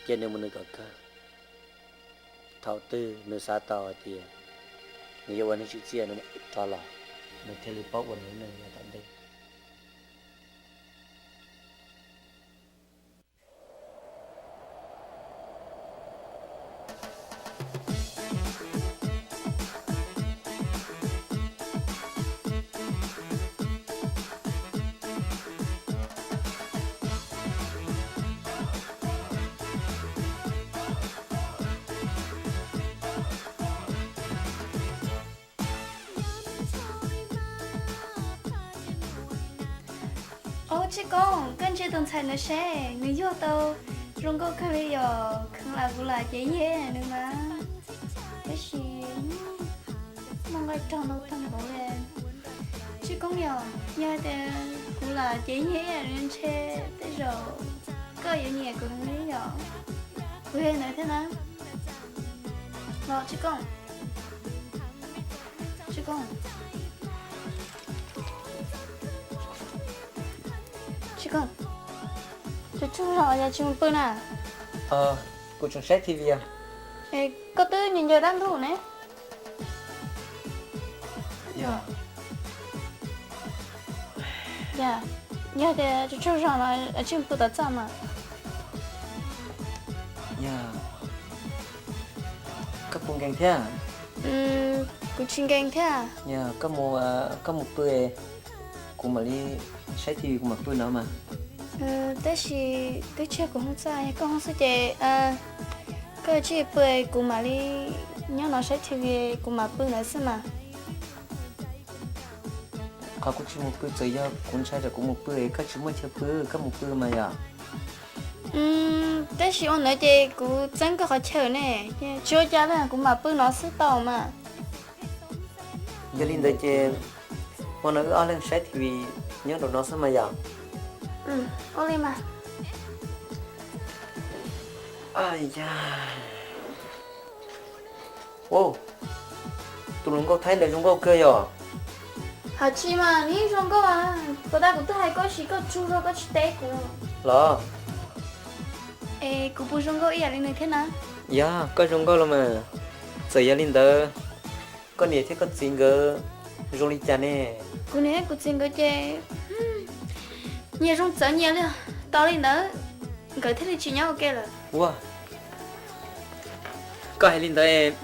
cia nws mus nws kom kawg. Thaum twg nws xav tau hais tias nws yuav ua neeg tsim txiaj nws mam rov los, nws thiaj li paub ua nws neej yav tom ntej. Au Tshij Koob, koj ntsia tus ntxhais ntawd seb, nws yuag tau zoo nkauj kawg li yom, kheev lam kuv lam cev yig nws mas. Tab sis muaj nqaij rog ntau tag npaum li. Tshij Koob yom, yog tias kuv lam cev yig nws ntshe tej zaum koj yuav nyiam kuv heev li yom. Kuv yog ntawd thiab na. Los Tshij Koob. Tshij Koob. Tshij Koob, tsaug zog yog tsis mus pw na? Kuv tseem saib T V. Es koj twb ncaws ncaws dab ntub ne. Yog tias tsaug zog los tsis mus pw tom txaj mas. Koj puas nkees thiab? Kuv tsis nkees thiab. Koj mus, koj mus pw, kuv mam li saib T V kuv mam pw no mas. Tab sis twb tsis yog kuv hoob txaj, yog koj hoob xwb ces koj cia li pw, kuv mam li nyob no saib T V, kuv mam pw ntawd xwb mas. Qhov kuv tsis mus pw txawm yog kuv ntshai tsam kuv mus pw koj tsis muaj chaw pw, koj mus pw mas yom. Tab sis ua ntawd ces kuv txeeb koj qhov chaw ne, tsis ua cas li, kuv mam pw no xwb tau mas. Yog li ntawd ces hmo no wb ob leeg saib T V nyob rau no xwb mas yom. Ua li mas. Ua, tus hluas nkauj Thaib ntawd zoo nkauj kawg yom. Hais tsis mas nws zoo nkauj, puas tas kuv twb hais koj sis koj tsaug zog koj tsis teb kuv los? Es kuv puas zoo nkauj ib yam li nws thiab na? Yog, koj zoo nkauj los mas. Txawm yog li ntawd, koj niam thiab koj txiv nkawd zoo li cas ne? Kuv niam thiab kuv txiv nkawd ces nyias zoo txawv nyias li, tos li ntawd nkawd thiaj li tsis nyob ua ke lawm. Ua, koj hais li ntawd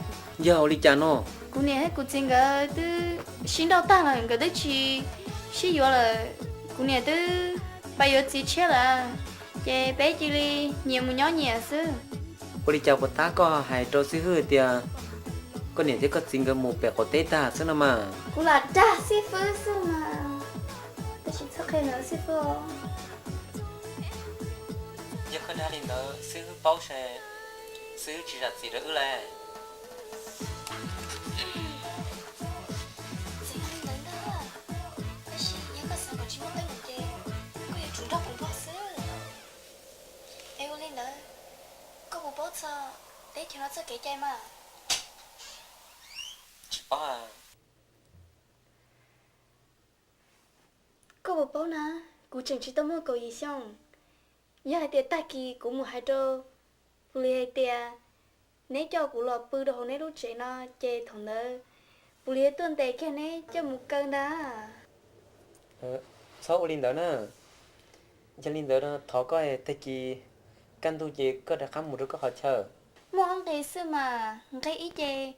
yog ua li cas no? Kuv niam thiab kuv txiv nkawd twb sib nrauj tag lawm, nkawd twb tsis sib yuav lawm. Kuv niam twb pais yuav txiv tshiab lawm, ces peb cia li nyias mus nyob nyias xwb. Ua li cas puas tab koj hais rau xib fwb tias koj niam thiab koj txiv nkawd mus pem qaum teb tag xwb no mas? Kuv lam dag xib fwb xwb mas, tab sis txhob qhia ntawd xib fwb. Yog koj dag li ntawd xib fwb paub ces xib fwb tsis zam txim rau wb lauj. Txawm yog li ntawd ntag, tab sis yog koj xav kom tsis muaj teeb meem ces koj yuav tsum nrog kuv npog xwb. Es ua li ntawd, koj puas paub txog teb chaws no txoj kev cai mas? Tsis paub. Koj puas paub na, kuv tseem tsis tau muaj kaum yim xyoo. Yog hais tias tag kis kuv mus hais rau pus lis hais tias neb coj kuv los pw rau hauv neb lub tsev no, ces thaum ntawd pus lis tuaj ntes kiag neb coj mus kaw ntag. Txhob ua li ntawd na. Yog li ntawd thov koj tag kis kaj ntug ces koj rov qab mus rau koj qhov chaw. Muaj ob nqe xwb mas, nqe ib ces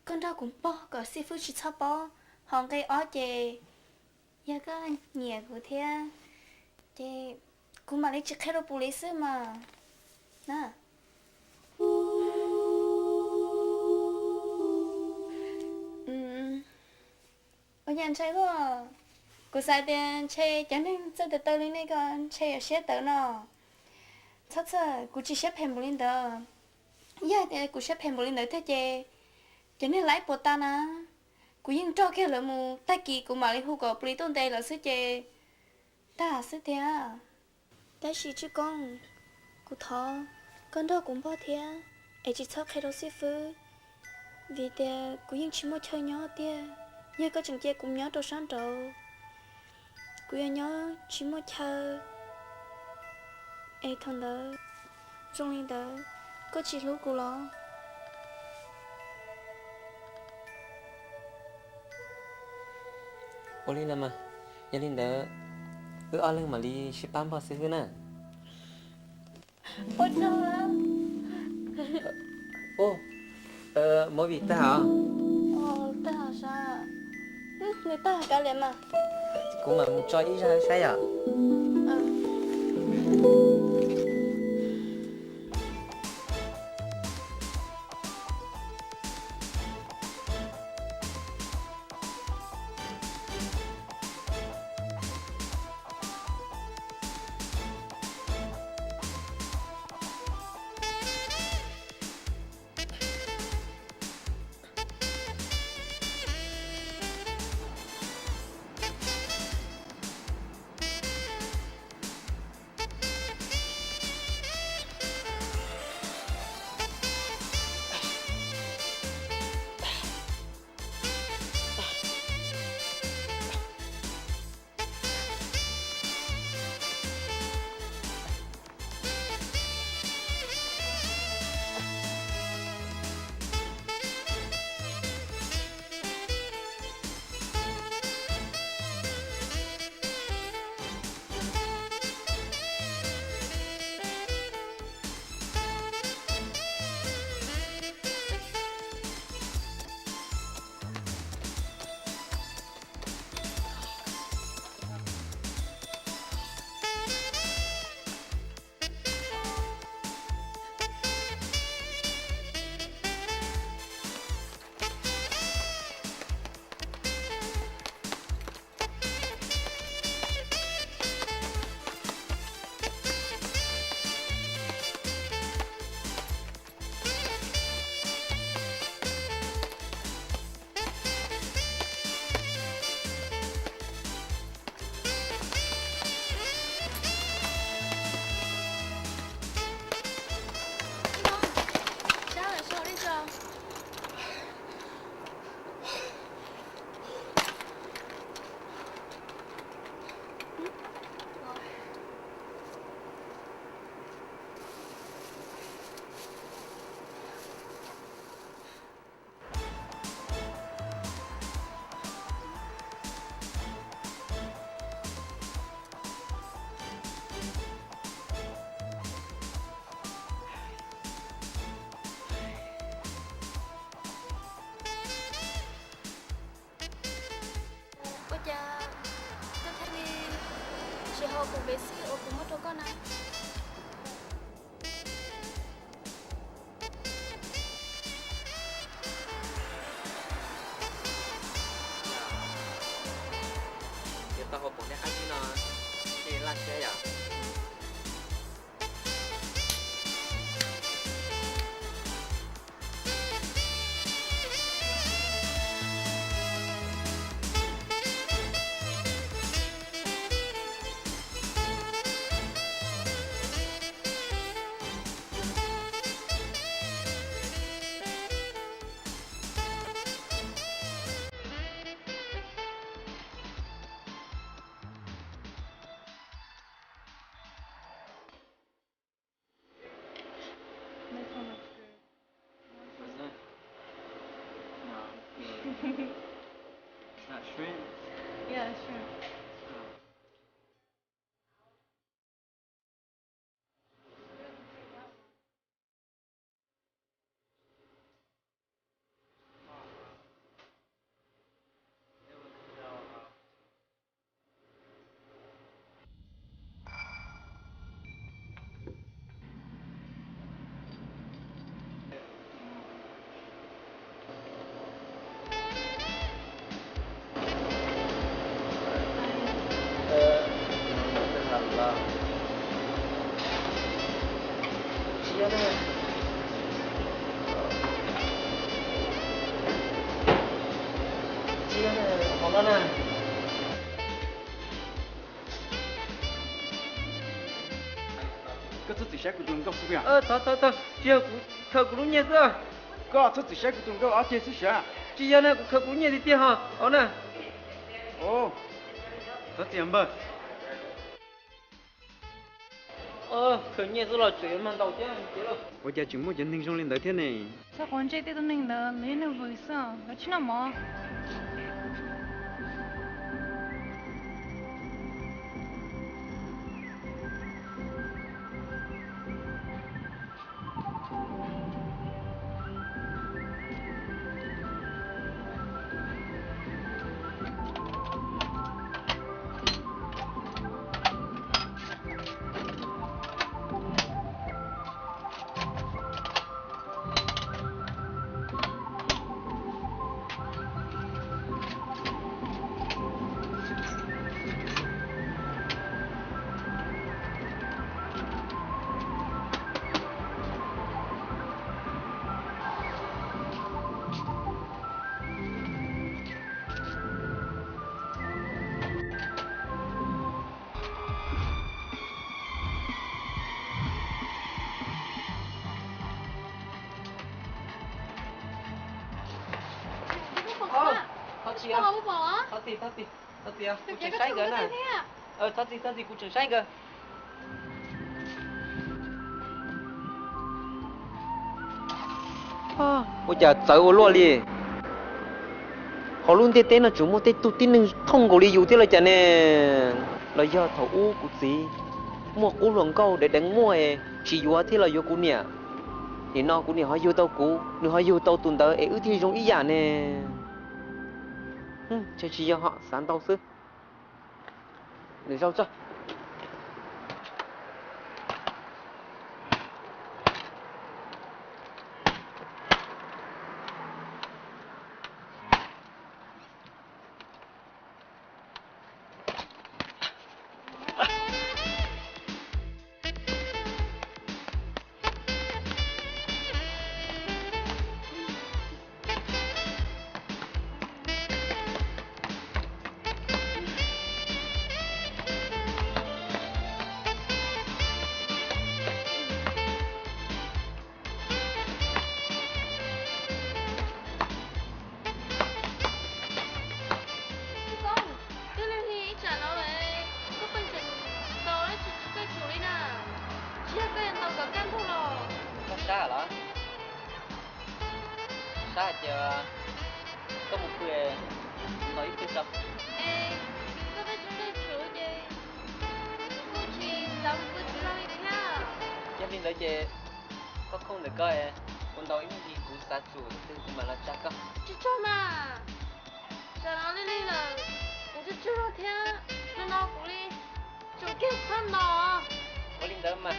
koj nrog kuv npog kom xib fwb tsis txhob paub, ho nqe ob ces yog koj nyiam kuv thiab ces kuv mam li tsis qhia rau pus lis xwb mas na. Ua cas ntshai luaj? Kuv xav tias ntshe cov neeg txawj tawv tawv li nej ko ntshe yuav siab tawv no. Txhob txhawj, kuv tsis siab phem npaum li ntawd. Yog tias kuv siab phem npaum li ntawd thiab ces cov neeg laib puas tas na, kuv yeej nrog kiag lawv mus, tag kis kuv mam li hu kom plis tuaj ntes lawv xwb ces tag xwb tiag. Tab sis Tswj Koob, kuv thov koj nrog kuv npog thiab, es tsis txhob qhia rau xib fwb, vim tias kuv yeej tsis muaj chaw nyob tiag. Yog koj tseem cia kuv nyob rau sab nraud, kuv yuav nyob tsis muaj chaw. Es thaum ntawd, zoo li ntawd, koj tsis hlub kuv los? Ua li los mas, yog li ntawd, wb ob leeg mam li sib pab npog xib hwb na. Ua tsaug. Ub, movie tag os. Tag os. Nws tag kav liam mas. Kuv mam mus tso ib zaj saib yom. Ua cas koj thiaj li tsis haus kuv pev xij uas kuv muab rau koj na? Yog tau haus pom nej qab zib no thiaj laj siab yom. What's that? No, it's not. It's not shrimp? Yeah, it's shrimp. Oh. Koj txhob txwm saib kuv tus hluas nkauj xwb puas yog? Txhob, txhob, txhob, tsis yog kuv, khaws kuv lub nyiaj xwb. Koj txhob txwm saib kuv tus hluas nkauj ob ceg xwb sav. Tsis yog na, kuv khaws kuv nyiaj tiag tiag ho. Au na. Thov txim npawg. Khaws nyiaj xwb los tseem yuav mag ntaus thiab. Ua cas tseem muaj cov neeg zoo li ntawd thiab ne? Txhob quav ntsej tej tug neeg ntawd, lawv yog neeg vwm xwb, lawv tsis noj mov. Thov txim, thov txim, thov txim, kuv tseem saib nkawd na. Thov txim, thov txim, kuv tseem saib nkawd. Ua cas txawv ua luaj li. Hauv lub ntiaj teb no tseem muaj tej tug tib neeg thooj nkaus li yus thiab los cas ne? Los yog thaum ub kuv txiv muaj qub hluas nkauj deev deev muaj es tsis yuav thiab los yuav kuv niam. Nim no kuv niam ho yug tau kuv, nws ho yug tau tus ntawd es wb thiaj zoo ib yam ne. Ntshe tsis yog, ho xav ntau xwb. Nws zaug tso. Koj pheej tseem tsis tau tshuav li na, tsis yog koj yuav ntaus kom kaj ntug los? Koj sab los? Sab ces koj mus pw, kuv ntaus ib pliag tso. Es koj pheej tsis tau tshuav ces kuv kuj tsis xav mus pw tsis tau li thiab. Yog li ntawd ces koj khooj ntawm koj, kuv ntaus ib pliag kuv xav tsum twg kuv mam los tsa koj. Tsis tsaug mas, tam no li li lawm, kuv tsaug tsaug thiab, no no kuv li tsum kiag txhob ntaus. Ua li ntawd mas,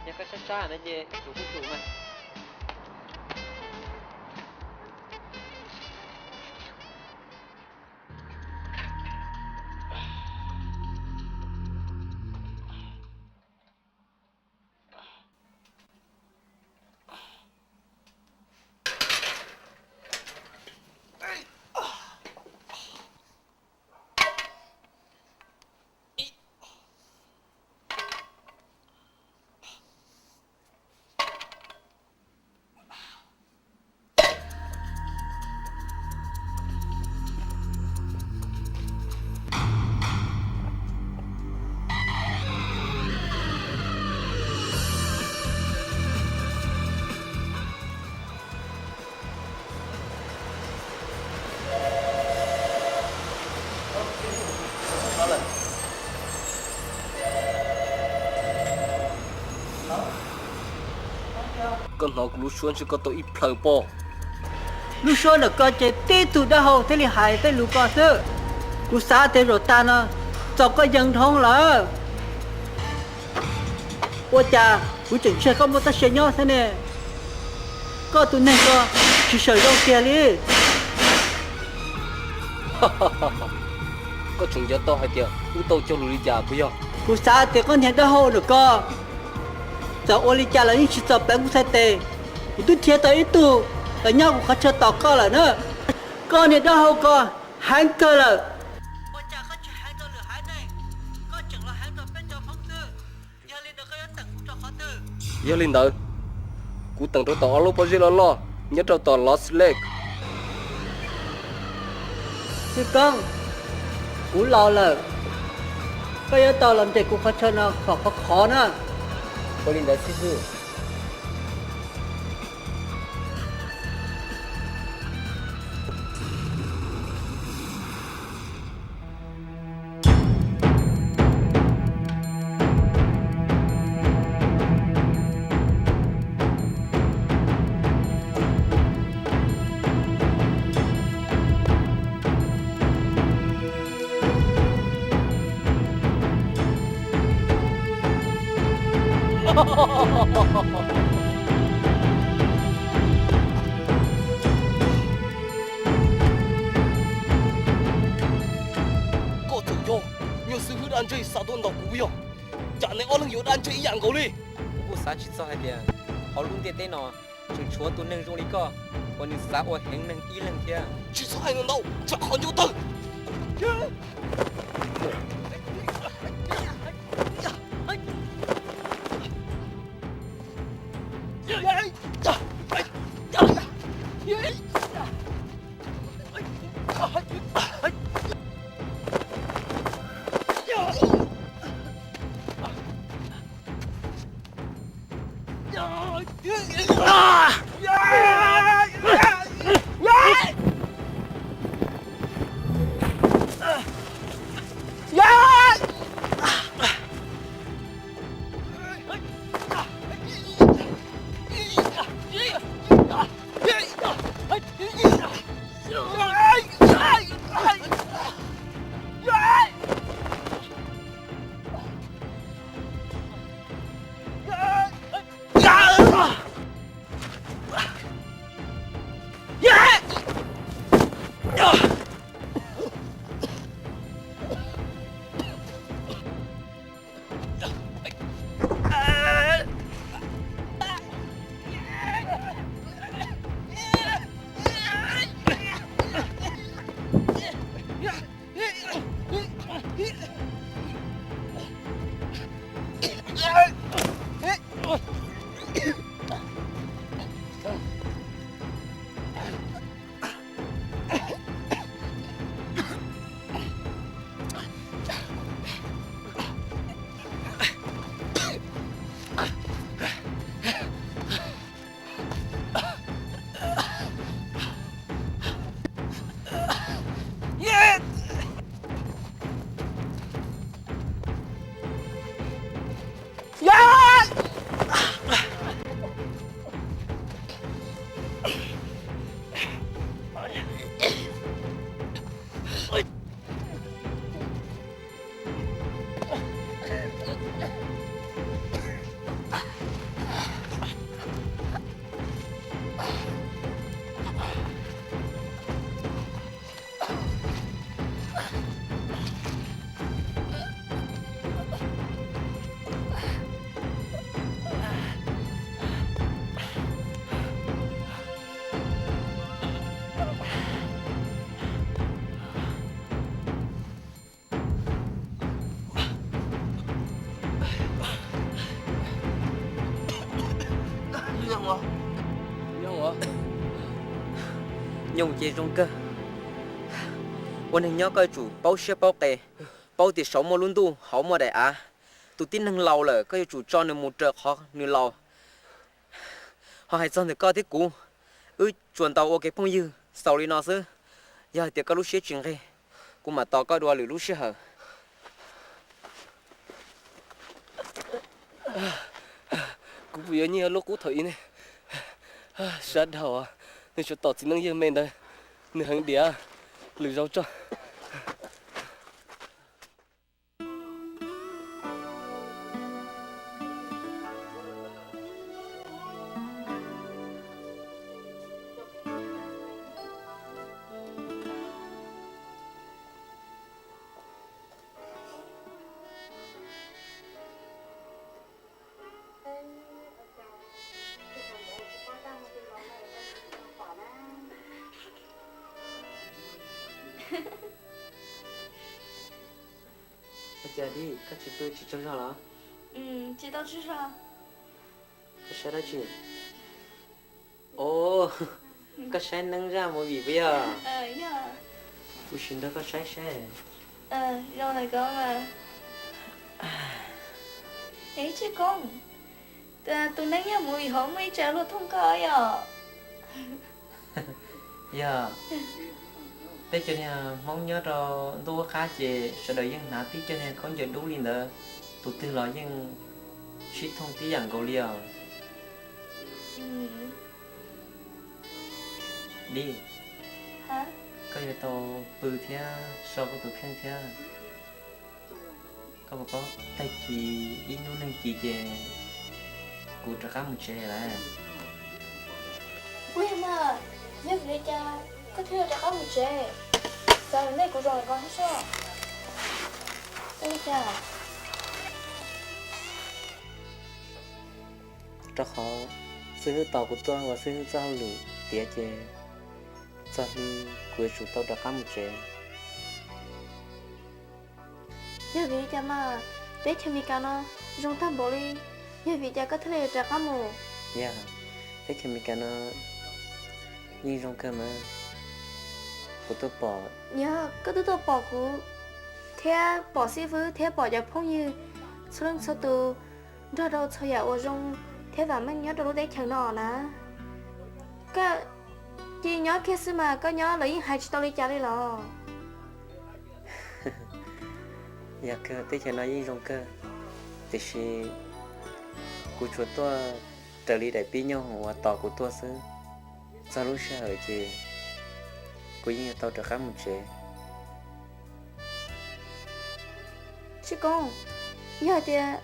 yog koj sab sab no ces tsum kuj tsum mas. Koj hnov kuv lub suab ntshe koj tau ib plhaw pob. Lub suab ntawm koj ces tib tug dawb hau thiaj li hais tej lus ko xwb. Kuv xav tias zaum tas no txaus koj yees dhau lawm. Ua cas kuv tseem tseg koj muaj txoj sia nyob thiab ne? Koj tus neeg ko tsis sawm zoo kiag li. Koj tseem nco tau hais tias wb tau cog lus li cas puas yog? Kuv xav tias koj niag dawb hau ntawm ko txawm ua li cas los yeej tsis txaus pleev kuv txhais tes. Kuv twb nrhiav tau ib tug los nyob kuv qhov chaw tos koj lawm na. Koj niag dawb hau ko heev kawg lawm. Ua cas koj tsis heev rau lwm haiv neeg, koj tseem los heev rau peb cov Hmoob xwb? Yog li ntawd koj yuav teem kuv rau qhov twg? Yog li ntawd, kuv teem rau tom ob lub pob zeb loj loj nyob rau tom Lost Lake. Xib Koob, kuv los lawm, koj yuav tau los nres kuv qhov chaw no kom khov khov na. Ua li ntawd xib hwb. Koj txawm yog nyuag xib hwb dab ntseg xa tuaj ntaus kuv yog? Cas nej ob leeg yuav dab ntseg ib yam nkaus li? Kuv kuj xav tsis txog hais tias hauv lub ntiaj teb no tseem tshuav tus neeg zoo li koj uas nws xav ua heev neeg ib leeg thiab. Tsis txhob hais ntau, tsam qhov ncauj tawg. Nyooj ces zoo kawg. Ua neeg nyob koj yuav tsum paub siab paub qes, paub tias saud muaj lub ntuj, hauv muaj daim av. Tus tib neeg laus lawm koj yuav tsum tso nws mus raws qhov nws laus. Ho hais txog ntawm koj thiab kuv, wb tsuas ntaus ua kev phooj ywg xaus li no xwb. Yog hais tias koj lub siab tsis nqig, kuv mam tos koj dua lwm lub sij hawm. Kuv puas yuav nyiag lub qub thaum ub ne? Sab dhau, nws tsuas tom txiv neej yawg me ntawd, nws heev diav, lwm zaus tso. Ua cas Dib, koj tsis pw tsis tsaug zog los? Koj saib dab tsi? Ov, koj saib neeb zaj movie puas yog? Kuv sim nrog koj saib saib. Zoo lawm koj mas. Es Tshij Koob, tus neeg yog mus yuav muaj ib tsa luag thooj koj yom? Yog, peb cov niag Hmoob nyob rau ntuj ub qab ces sawv daws yeej hnav tib cov niag khaub ncaws dub li ntawd, tus twg los yeej sib thooj tib yam nkaus li os. Dib, koj yuav tau pw thiab so koj tus kheej thiab. Koj puas paub tag kis ib hnub neeg kis ces kuv rov qab mus tsev lawm. Ua li mas, yog vim li cas koj thiaj li rov qab mus tsev? Xav nej kuv zoo li ko thiab soj. Ua li cas? Rau qhov xib hwb tos kuv tuaj ua xib hwb txoj hauj lwm tiav ces txog hli kuv yuav tsum tau rov qab mus tsev. Yog vim li cas mas teb chaws Amelikas no zoo tag npaum li, yog vim cas koj thiaj li rov qab mus? Yog, teb chaws Amelikas no yeej zoo kawg mas. Kuv tuaj pom, yog koj twb tuaj pom kuv thiab pom xib fwb thiab pom cov phooj ywg txhua leej txhua tus nrog rau txhua yam uas zoo thiab vam meej nyob rau lub teb chaws no na. Koj cia nyob kiag xwb mas koj nyob lawv yeej hais tsis tau li cas li los? Yog kawg, teb chaws no yeej zoo kawg, tiam sis kuv tsuas tuaj raws li daim pib nyooj uas tos kuv tuaj xwb. Txog lub sij hawm ces kuv yeej yuav tau rov qab mus tsev. Tshij Koob, yog hais tias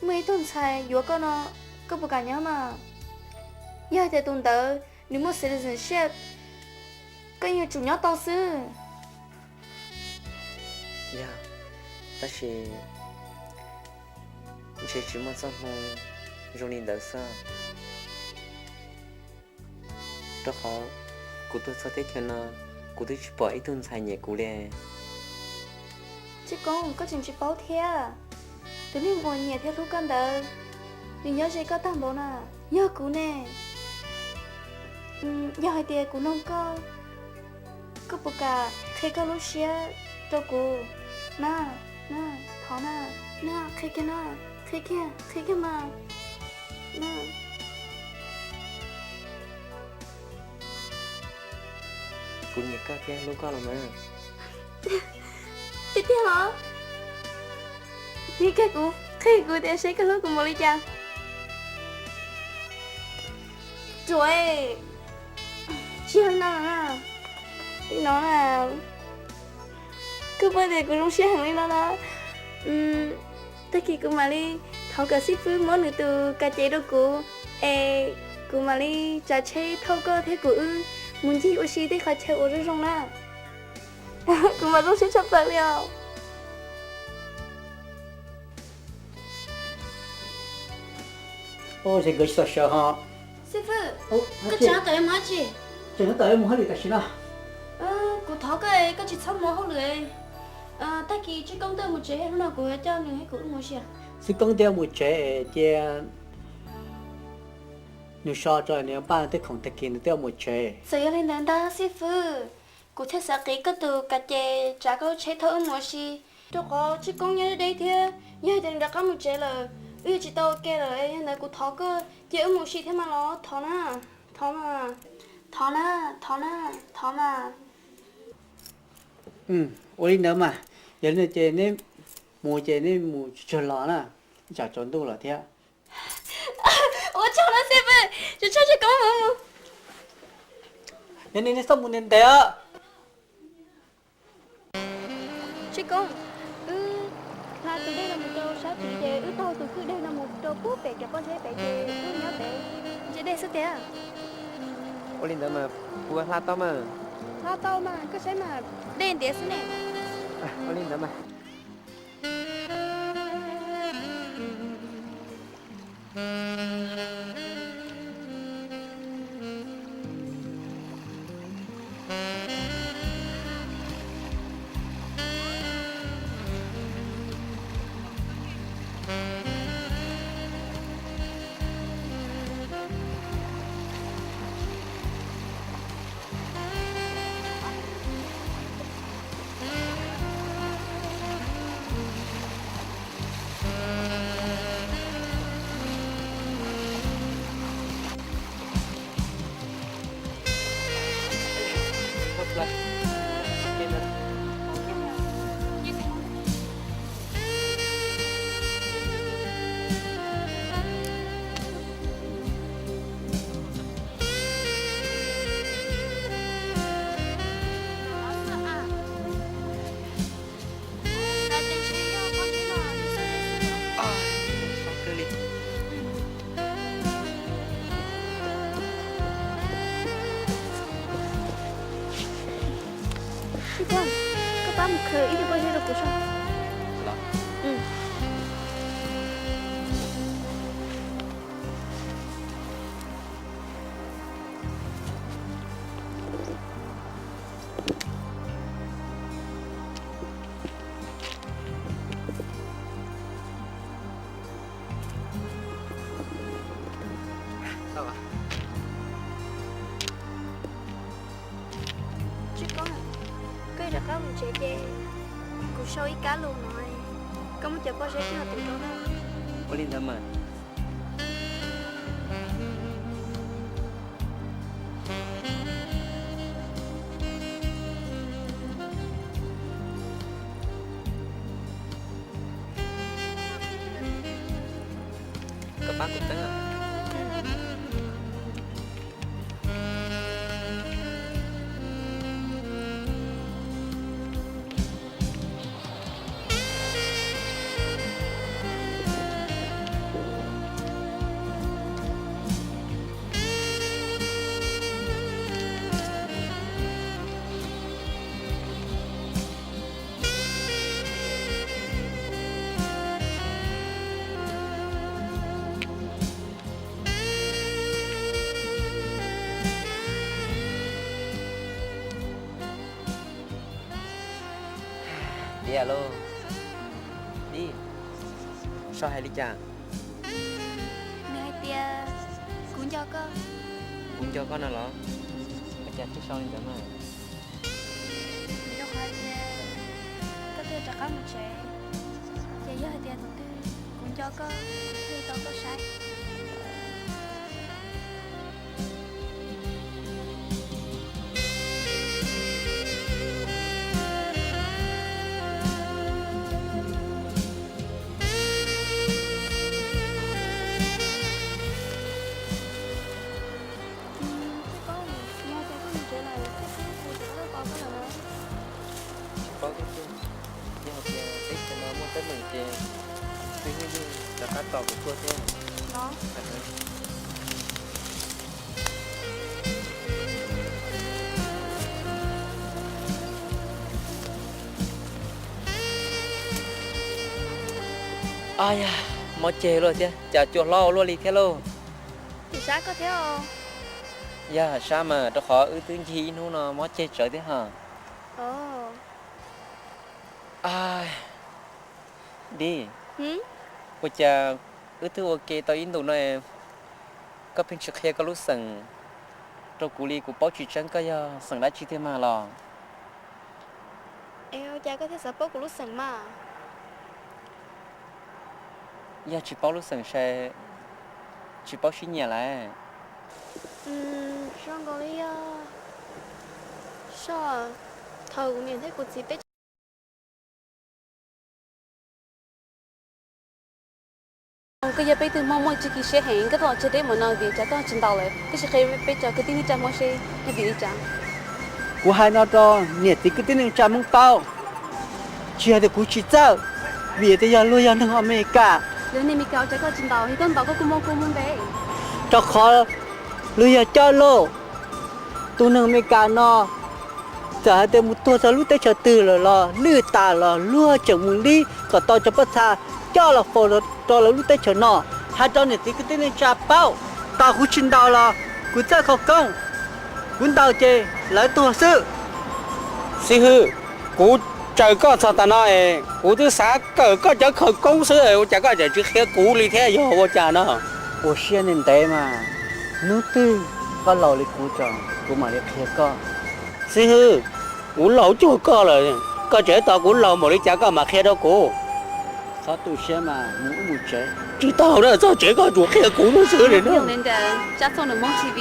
muaj ib tug ntxhais yuav koj no, koj puas kam nyob mas? Yog hais tias tus ntawd nws muaj citizenship, koj yeej yuav tsum nyob tau xwb. Yog, tab sis ntshe tsis muaj txoj hmoo zoo li ntawd xwb. Rau qhov kuv tuaj txog teb chaws no, kuv twb tsis pom ib tug ntxhais nyiam kuv li. Tshij Koob, koj tseem tsis paub thiab. Tus neeg uas nyiam thiab hlub koj ntawd, nws nyob ze koj tag npaum na, yog kuv ne. Yog hais tias kuv noog koj, koj puas kam qhia koj lub siab rau kuv na? Na, thov na, na, qhia kiag na, qhia kiag, qhia kiag mas. Na, kuv nyiam koj thiab hlub koj los mas. Tiag tiag los? Qhia kiag kuv, qhia kuv tias seb koj hlub kuv npaum li cas. Ruam, tsis yog li no na. Li no na, koj paub tias kuv zoo siab heev li no na. Tag kis kuv mam li thov kom xib fwb muab nws tus kas ces rau kuv, es kuv mam li tsav tsheb thauj koj thiab kuv wb mus ncig ua si tej qhov chaw uas zoo zoo na. Kuv mas zoo siab tshaj plaws li os. Ua ces nkawd tsis txaus sawv ho. Xib fwb, koj tseem tawm yuav mus dab tsi? Tseem tawm yuav mus hauj lwm tam sim no. Kuv thov koj, koj tsis txhob mus hauj lwm. Tag kis Tswv Koob twb mus tsev, hnub no kuv yuav coj nws thiab kuv wb mus ua si. Tswv Koob twb mus tsev cia nws so tso, nws npaj tej khoom tag kis nws twb mus tsev. Txawm yog li ntawd ntag xib fwb, kuv thiaj xav qiv koj tus kas ces tsav koj lub tsheb thauj wb mus ua si, rau qhov Tswv Koob nyob deb deb thiab, yog hais tias nws rov qab mus tsev lawm, wb yuav tsis tau ua ke lawm. Yog ntawd kuv thov koj cia wb mus ua si thiab mas los, thov na, thov mas, thov na, thov na, thov mas. Ua li ntawd mas, yog li ntawd ces neb mus ces neb mus tsuag tsuag los na, tsam tsaus ntuj lawm thiab. Ua tsaug na xib fwb, tsuas tshaj Tswv Koob mus mus. Yog li neb txhob mus ntev ntev os. Tswv Koob, wb hla tus dej no mus rau sab tid ces wb taug tus kwj deg no mus rau puag pem cov pob zeb pem ces wb nyob pem ntsia dej xwb tiag. Ua li ntawd mas puas hla tau mas? Hla tau mas, koj saib mas, dej ntiav xwb ne. Ua li ntawd mas. Tsis tau, koj pab mus khaws ib tug pob zeb rau kuv soj. Tsis tau, koj rov qab mus tsev ces kuv sau ib kab lus no, koj muab cov pob zeb coj los rau kuv. Ua li ntawd mas. Koj pab kuv teeb. Tiag lauj. Dib, Soj hais li cas? Nws hais tias kuv nco koj. Kuv nco koj no los? Ua cas thiaj sau li ntawd mas? Nws rau qhov hais tias koj twb rov qab mus tsev, ces yog hais tias thaum twg kuv nco koj, kuv thiaj tau koj saib. Tsis paub koj tiag, yog hais tias teb chaws no muaj teeb meem ces twb yeej rov qab tos kuv tuaj thiab. Ab yam, mob ceg luaj thiab, cas cua hlob ua luaj li thiab lauj. Tim sab koj thiab os. Yog sab mas, rau qhov wb twb ncig ib hnub no mob ceg tsawv thiab hos. Dib, ua cas wb twb ua ke tau ib ntus no, koj pheej tsis qhia koj lub xeem rau kuv li, kuv paub tsis tseeb koj yog xeem dab tsi tiag mas los. Es ua cas koj thiaj xav paub kuv lub xeem mas? Yog tsis paub lub xeem ces tsis paub sib nyiam lawm. Zoo nkaus li yog Soj, thaum kuv niam thiab kuv txiv peb Koj yog peb tug Hmoob muaj tsis kev siab heev, koj tuaj los tseg deb npaum no vim cas koj tsis ntaus lawm, koj tsis qhia peb cov kwv tij neej tsa Hmoob seb yog vim li cas? Kuv hais no rau niam txiv kwv tij neej tsa Hmoob paub, tsis yog tias kuv tsis txawj, vim tias yog luag yog neeg Amelikas. Luag neeg Amelikas ua cas koj tsis ntaus, yog koj ntaus koj kuj muaj kua muaj npe. Rau qhov luag yog coj lauj, tus neeg Amelikas no txawm hais tias mus tuag txog lub teb chaws twg lawm los lwj tas los luag tseem mus lib kom tau cov pob txha coj los faus rau lawv lub teb chaws no. Hais rau niam txiv kwv tij neej tsa paub, tos kuv tsis ntaus los kuv txawj khawv koob, kuv ntaus ces lawv tuag xwb. Xib hwb, kuv tsaws koj txog tav no es kuv twb xav kawm koj cov khawv koob xwb, ua cas koj tseem tsis qhia kuv li thiab, yog ua cas no? Ua siab ntev ntev mas, hnub twg koj laus li kuv tso kuv mam li qhia koj. Xib hwb, kuv laus cuag koj lawm, koj tseem tos kuv laus npaum li cas koj mam qhia rau kuv? Txhob tu siab mas, mus ub mus tsev. Tsis tau na, txog tsev koj tsuas qhia kuv xwb li na. Tsab Txooj Nus Hmoob T V,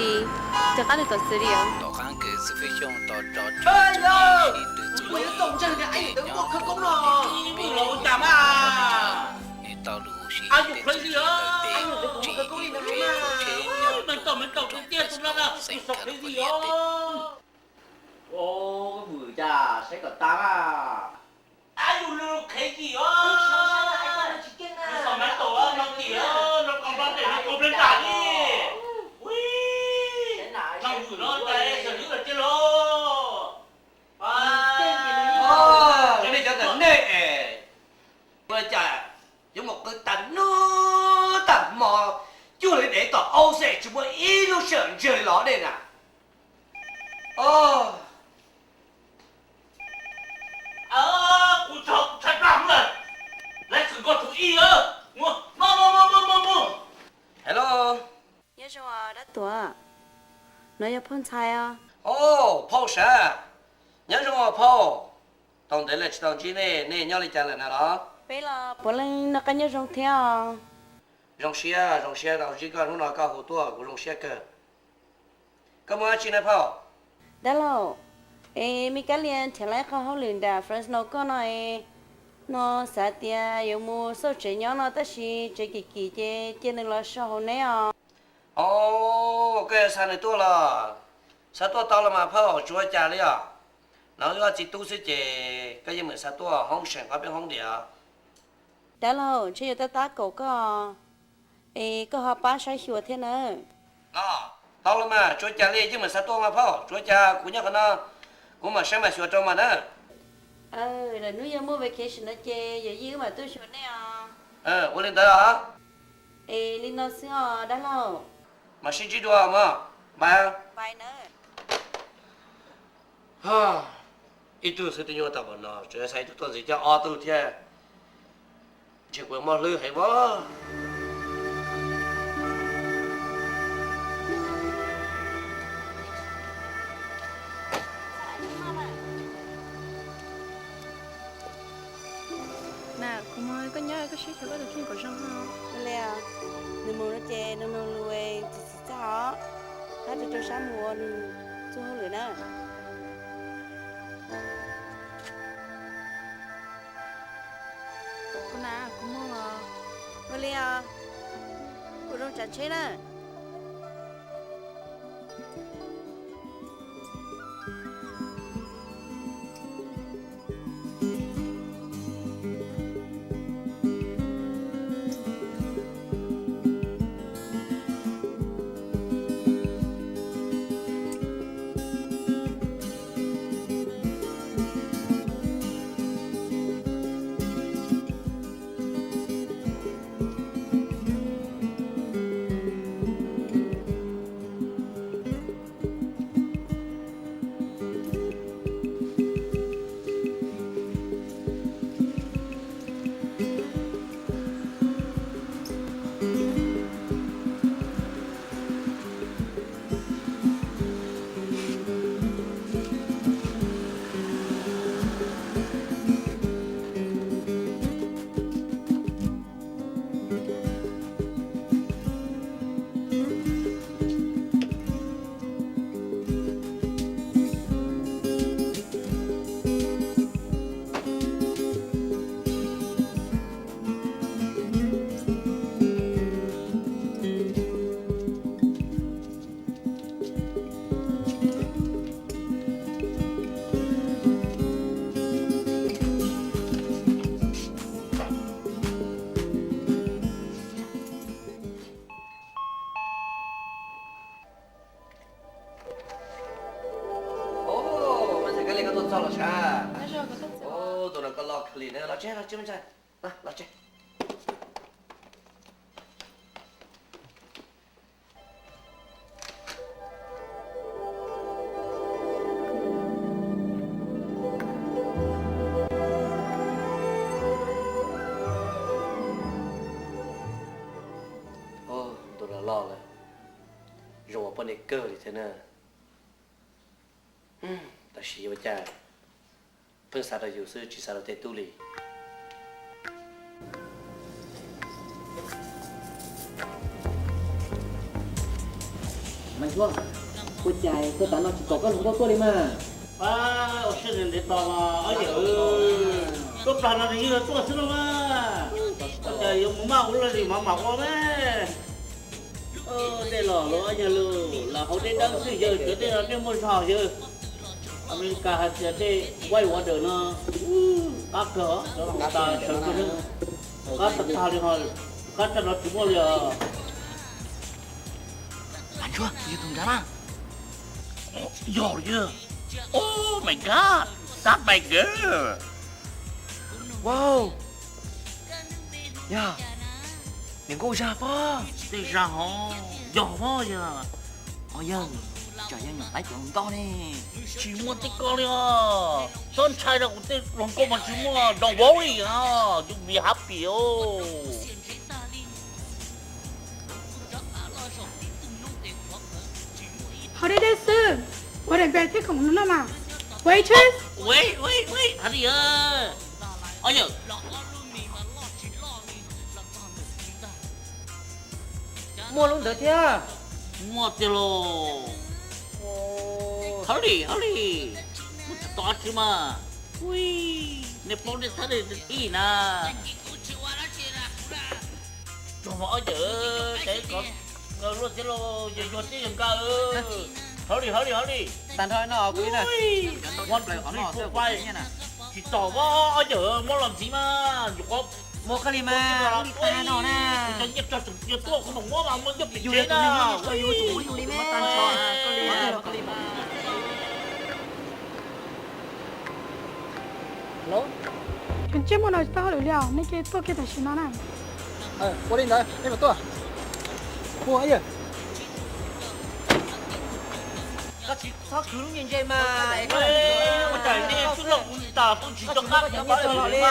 rov qab los tom xws li os. Ua yuav tau ntseeg tias Aj Yus Ntawv muaj khawv koob no. Ua cas mas? Aj Yus Ntawv muaj khawv koob li no na. Meej tau meej tau tiag tiag tus no na, yus xav qhia li os. Ua, vwm cas saib kom tag na. Aj yus lub qhev yim os. Yus xav meej tau no tim no kom npaj tes no kaus plig nram li. Ui, no vwm no cas xyov hlwb los tiag los. Nej cov ntawm nej es ua cas yuav mus qw tag hnub tag hmo, cuag li dev tom aub xwb tsis muaj ib lub sij hawm ntsiag li los nej na. Kuv tshaj plab heev lawm, laiv txwm nkaus tus ib, mus, mus, mus, mus, mus. Hello. Nyob zoo dab tuam, no yog phauj ntxhais os. Au, phauj sav, nyob zoo os phauj. Tau ntev lawm tsis tau ntsib nej, nej nyob li cas lawm na los? Peb los puav leej noj qab nyob zoo thiab os. Zoo siab, zoo siab tau ntsib koj hnub no, koj hu tuaj kuv zoo siab kawg. Koj muaj dab tsi na phauj? Dab laug, es me kab lia nrhiav lawm qhov hauj lwm nram Fresno koj no es, no xav tias yuav mus xauj tsev nyob no tab sis tsev kim kim ces cia nws los so hauv neb os. Au, koj yuav xa nws tuaj los? Xa tuaj tau los mas phauj, tsis ua cas li os. No wb ob txiv tub xwb ces koj yeej meem xa tuaj hoob seem qhov peb hoob diam. Dab laug, ntshe yuav tab tab kaum koj es koj ho pab saib xyuas thiab nawb. Los, tau los mas, tsis ua cas li, yeej meem xa tuaj mas phauj, tsis ua cas, kuv nyob qhov no, kuv mam saib mam xyuas rau mas na. Lwm hnub yog muaj vacation no ces yawm yij wb mam tuaj xyuas nej os. Ua li ntawd os. Es li no xwb os dab laug. Mam sib ntsib dua mog, bye. Ib tug xwb twb nyuaj tau npaum no, tseem xa ib tug tuaj ntxiv coj ob tug thiab. Ntshe kuv yuav mob hlwb heev vos. Na, kuv mus, koj nyob koj sib cog koj tus kheej kom zoo. Ua li, nws mus no ces nug nug lus txiv txiv txaj os, tab rau rau sab mus ua nws txuj hauj lwm na. Kuv na, kuv mus os. Ua li os, ua zoo tsav tsheb na. Ua, me ntxhais Kab Lis, koj tuaj txog los sav? Ua, tus no koj loj kawg li na, los tsev los tsev me ntxhais, los tsev. Tus no loj lawm, zoo ua poj niam kawg li thiab na. Tab sis ua cas pheej xav rau yus xwb tsis xav rau tej tub li. Maiv Ntsuab, Ua cas tuaj tav no tsis pom koj hluas nkauj tuaj li mas? Ua siab ntev tos mas ob yawm, tuaj plag no nws yeej yuav tuaj xwb no mas. Ua cas yuav mus maj ua luaj li mas mam ua me. Dej los los yawg lus lam hauv dej dawb xwb yawg, cov dej no dej muaj zog yawg. Amelikas hais tias dej White Water no qab kawg, cov no tas sawv kawg, qab tag tag li ho, qab tag no tsis muaj li os. Mas ntsuag, yog tus nrad na. Yog yog. Oh my God, that my girl. Wow. Yog, niam nkauj zag pob. Tej zag hov, yog pob yog. Ho yawg, tsam yawg nyuam qaib cov hluas nkauj ne. Tsis muaj tej ko li os. Txhob ntshai rau kuv tej hluas nkauj mas tsis muaj, don't worry os, you be happy os. Hov deb deb xwb, ua daim npe thiab khoom no noj mas. Waitress. Wait, wait, wait, hov li. Ob yawm, muaj lub ntawd thiab. Muaj tiag los. Hov li, hov li. Muaj tsis tau dab tsi mas. Ui, nej paub nej txhab nej ib na. Tsuag mas ob yawm, ces kom luaj thiab lauj, yog yuag thiab yog nkag. Hov li, hov li, hov li. Tag nrho no kuv ib na. Tsis tau, ob yawm muab los ntxiv mas, yus qhov muab koj li mas, ua li tag no na. Kuv cov nyiaj tso tseem cia tuaj, kuv mam muab mas muab nyiaj pim tsev na. Koj yuav tsum muab yus li me. Koj tsiab muaj no tsis tau hauj lwm li os, nej cia tuaj kiag tam sim no na. Ua li ntawd nej mam tuaj. Ua yawg, koj tsis txhob khwv lub nyiaj ntse mas. Ua cas nej twb los kuv tas kuv tsis coj qab cov nyiaj tso los li.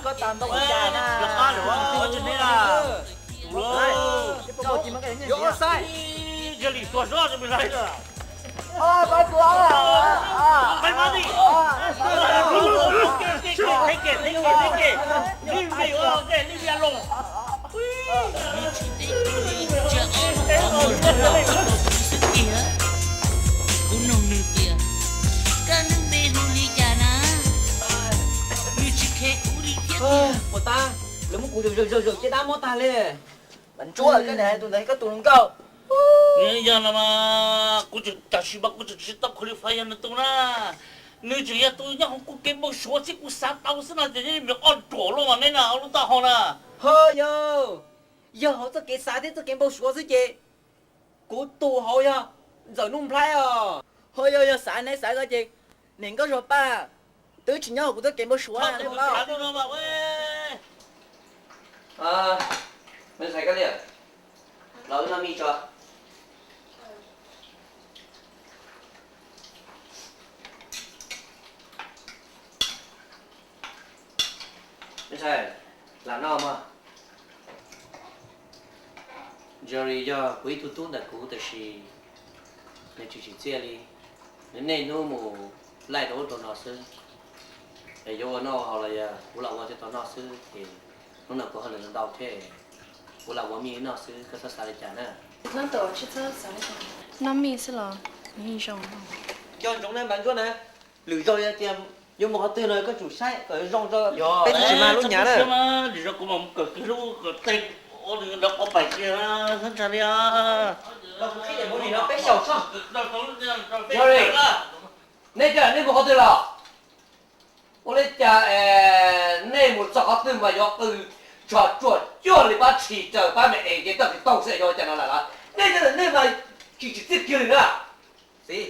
Koj tas ntau ua cas na. Lawv qab lawm, tsis ne na. Yuav ua sai. Yog li tuag zog rau me lais. Kuv nug nws tias, koj lub npe hu li cas na? Nws tsis khe kuv li thiab tiag. Puas tab, lawv muab kuv zaws zaws zaws zaws caj dab mob tag li. Mas ntsuab, koj niam hais tus ntawd koj tus hluas nkauj. Nws yog no mas kuv tseem, tam sim mas kuv tseem tsis tau qualify yog nws tus na. Nws tseem yog tus nyob hauv kuv kev npau suav xwb, kuv xav tau xwb no ces yeej me ob ruam luaj mas neb na, ob lub taub hau na. Ho yog, yog hauv txoj kev xav thiab txoj kev npau suav xwb ces kuv tus hauv yog Ntxawm Nuj Nplhaib os. Ho yog, yog xav neb xav ko ces niam nkauj zog paj twb tsis nyob hauv kuv txoj kev npau suav na. Me ntxhais Kab Lias, los wb noj mij tso. Me ntxhais, lam noj mog. Jerry yog kuv ib tug tub ntawm kuv tab sis nws tsis tsim txiaj li. Nws niaj hnub mus laij rau ub rau no xwb. Es yuav ua noj ua haus los yog kuv lam ua thiaj tau noj xwb ces hnub no kuv hauj lwm ntau thiab, kuv lam ua mij noj xwb, koj txhob xav li cas na. Noj mij xwb los nws yeej zoo. Nco ntsoov na Npam Ntsuab na, lwm zaus yog tias yuav mus qhov twg no koj tsum saib kom zoo tso. Peb twb tsis mag lub nyav na. Lwm zaus kuv mam mus kawm kiag lub kawm teg ua nws ntawd qhov pais kiag na, txhob ntshai li os. Los kuv qhib daim movie no peb xyaum tso. Sorry, nej cov nej mus qhov twg los? Ua li cas es nej mus txog qhov twg mas yuav qw tsuag tsuag cuag li pab tshis raws pab me es ces txoj kev taug xwb, yog ua cas no lawm los? Nej cov nej mas tsis tsim txiaj kiag li na. Txiv,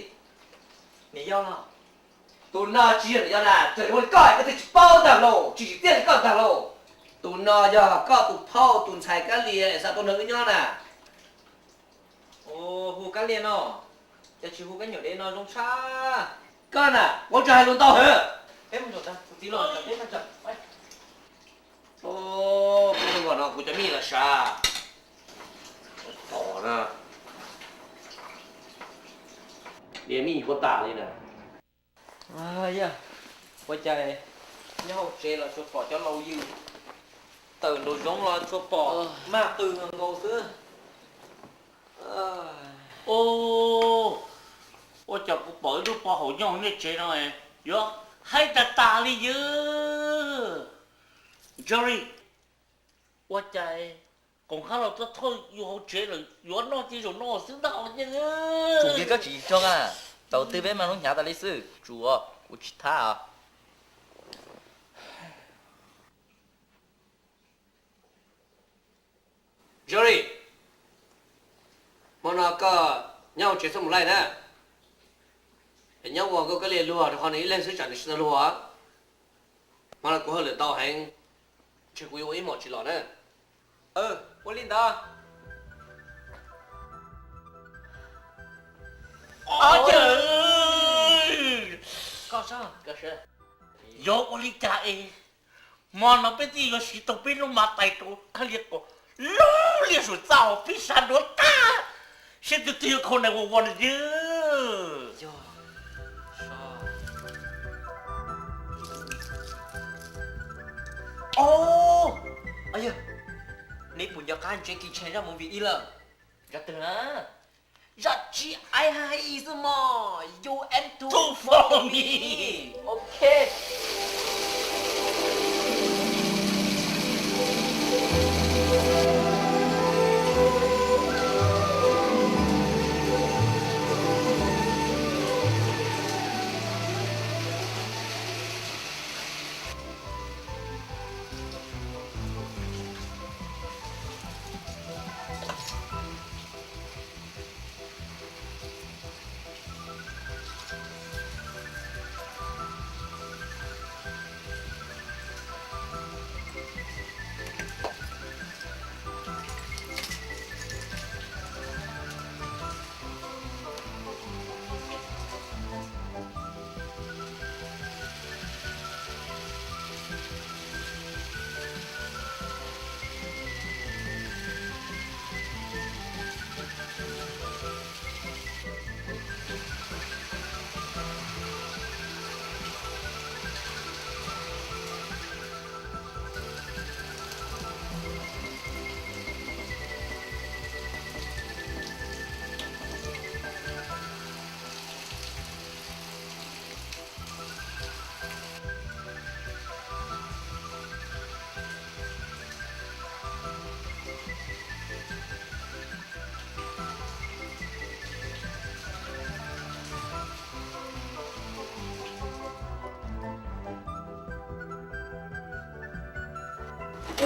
niam yau los? Tus no tsis yog niam yau na, tseem ua li koj koj thiaj tsis paub ntag lauj, tsis tsim txiaj li koj ntag lauj. Tus no yog koj tus phauj tus ntxhais Kab Lias es xa tuaj nrog wb nyob na. Hu Kab Lias no, cas tsis hu Kab Nyuam Dev no zoo tshaj. Koj na, ua tsis hais lus ntau heev. Peb mus ntawm ntag, kuv txiv los, peb mus ntawm. Peb mus no kuv cov mij los sav. Tom na, diav mij puas tas li na. Yog, ua cas nyob hauv tsev los tsuas pom cov laus yws, tawm nraum zoov los tsuas pom maj qw nkaus xwb. Os, Ua cas kuv pom ib lub pov haum nyob hauv nej tsev no, yuav haib tag tag li yawg. Jerry, ua cas koom hab los tuaj thauj yus hauv tsev lawm, yuav noj ces zaum no xwb ntag yawg. Tsum kiag koj tsis tso a, thaum twg peb mas hnub hnyav tas li xwb, tsum kuv tsis thab. Jerry, hmo no koj nyob hauv tsev txhob mus laij na. Es nyob ua koj koj li luag rau qhov nws ib leeg xwb tsam nws tsis tau luag. Hmo no kuv hauj lwm ntau heev, ntshe kuv yuav ua ib hmos tsis los na. Ua li ntawd. Yog ua li cas es hmo no peb thiaj yuav siv tau peb lub ma tais rau khaub lias kom lub liaj saum txaj hauv peb sab nruab tag, seb tus twg yuav khau nais ua ua na yawg. Yog, neb puas nco qab Jackie Chan zaj movie ib lawm? Zaj twg na? Zaj G I xwb mog, you and two for me. Ok.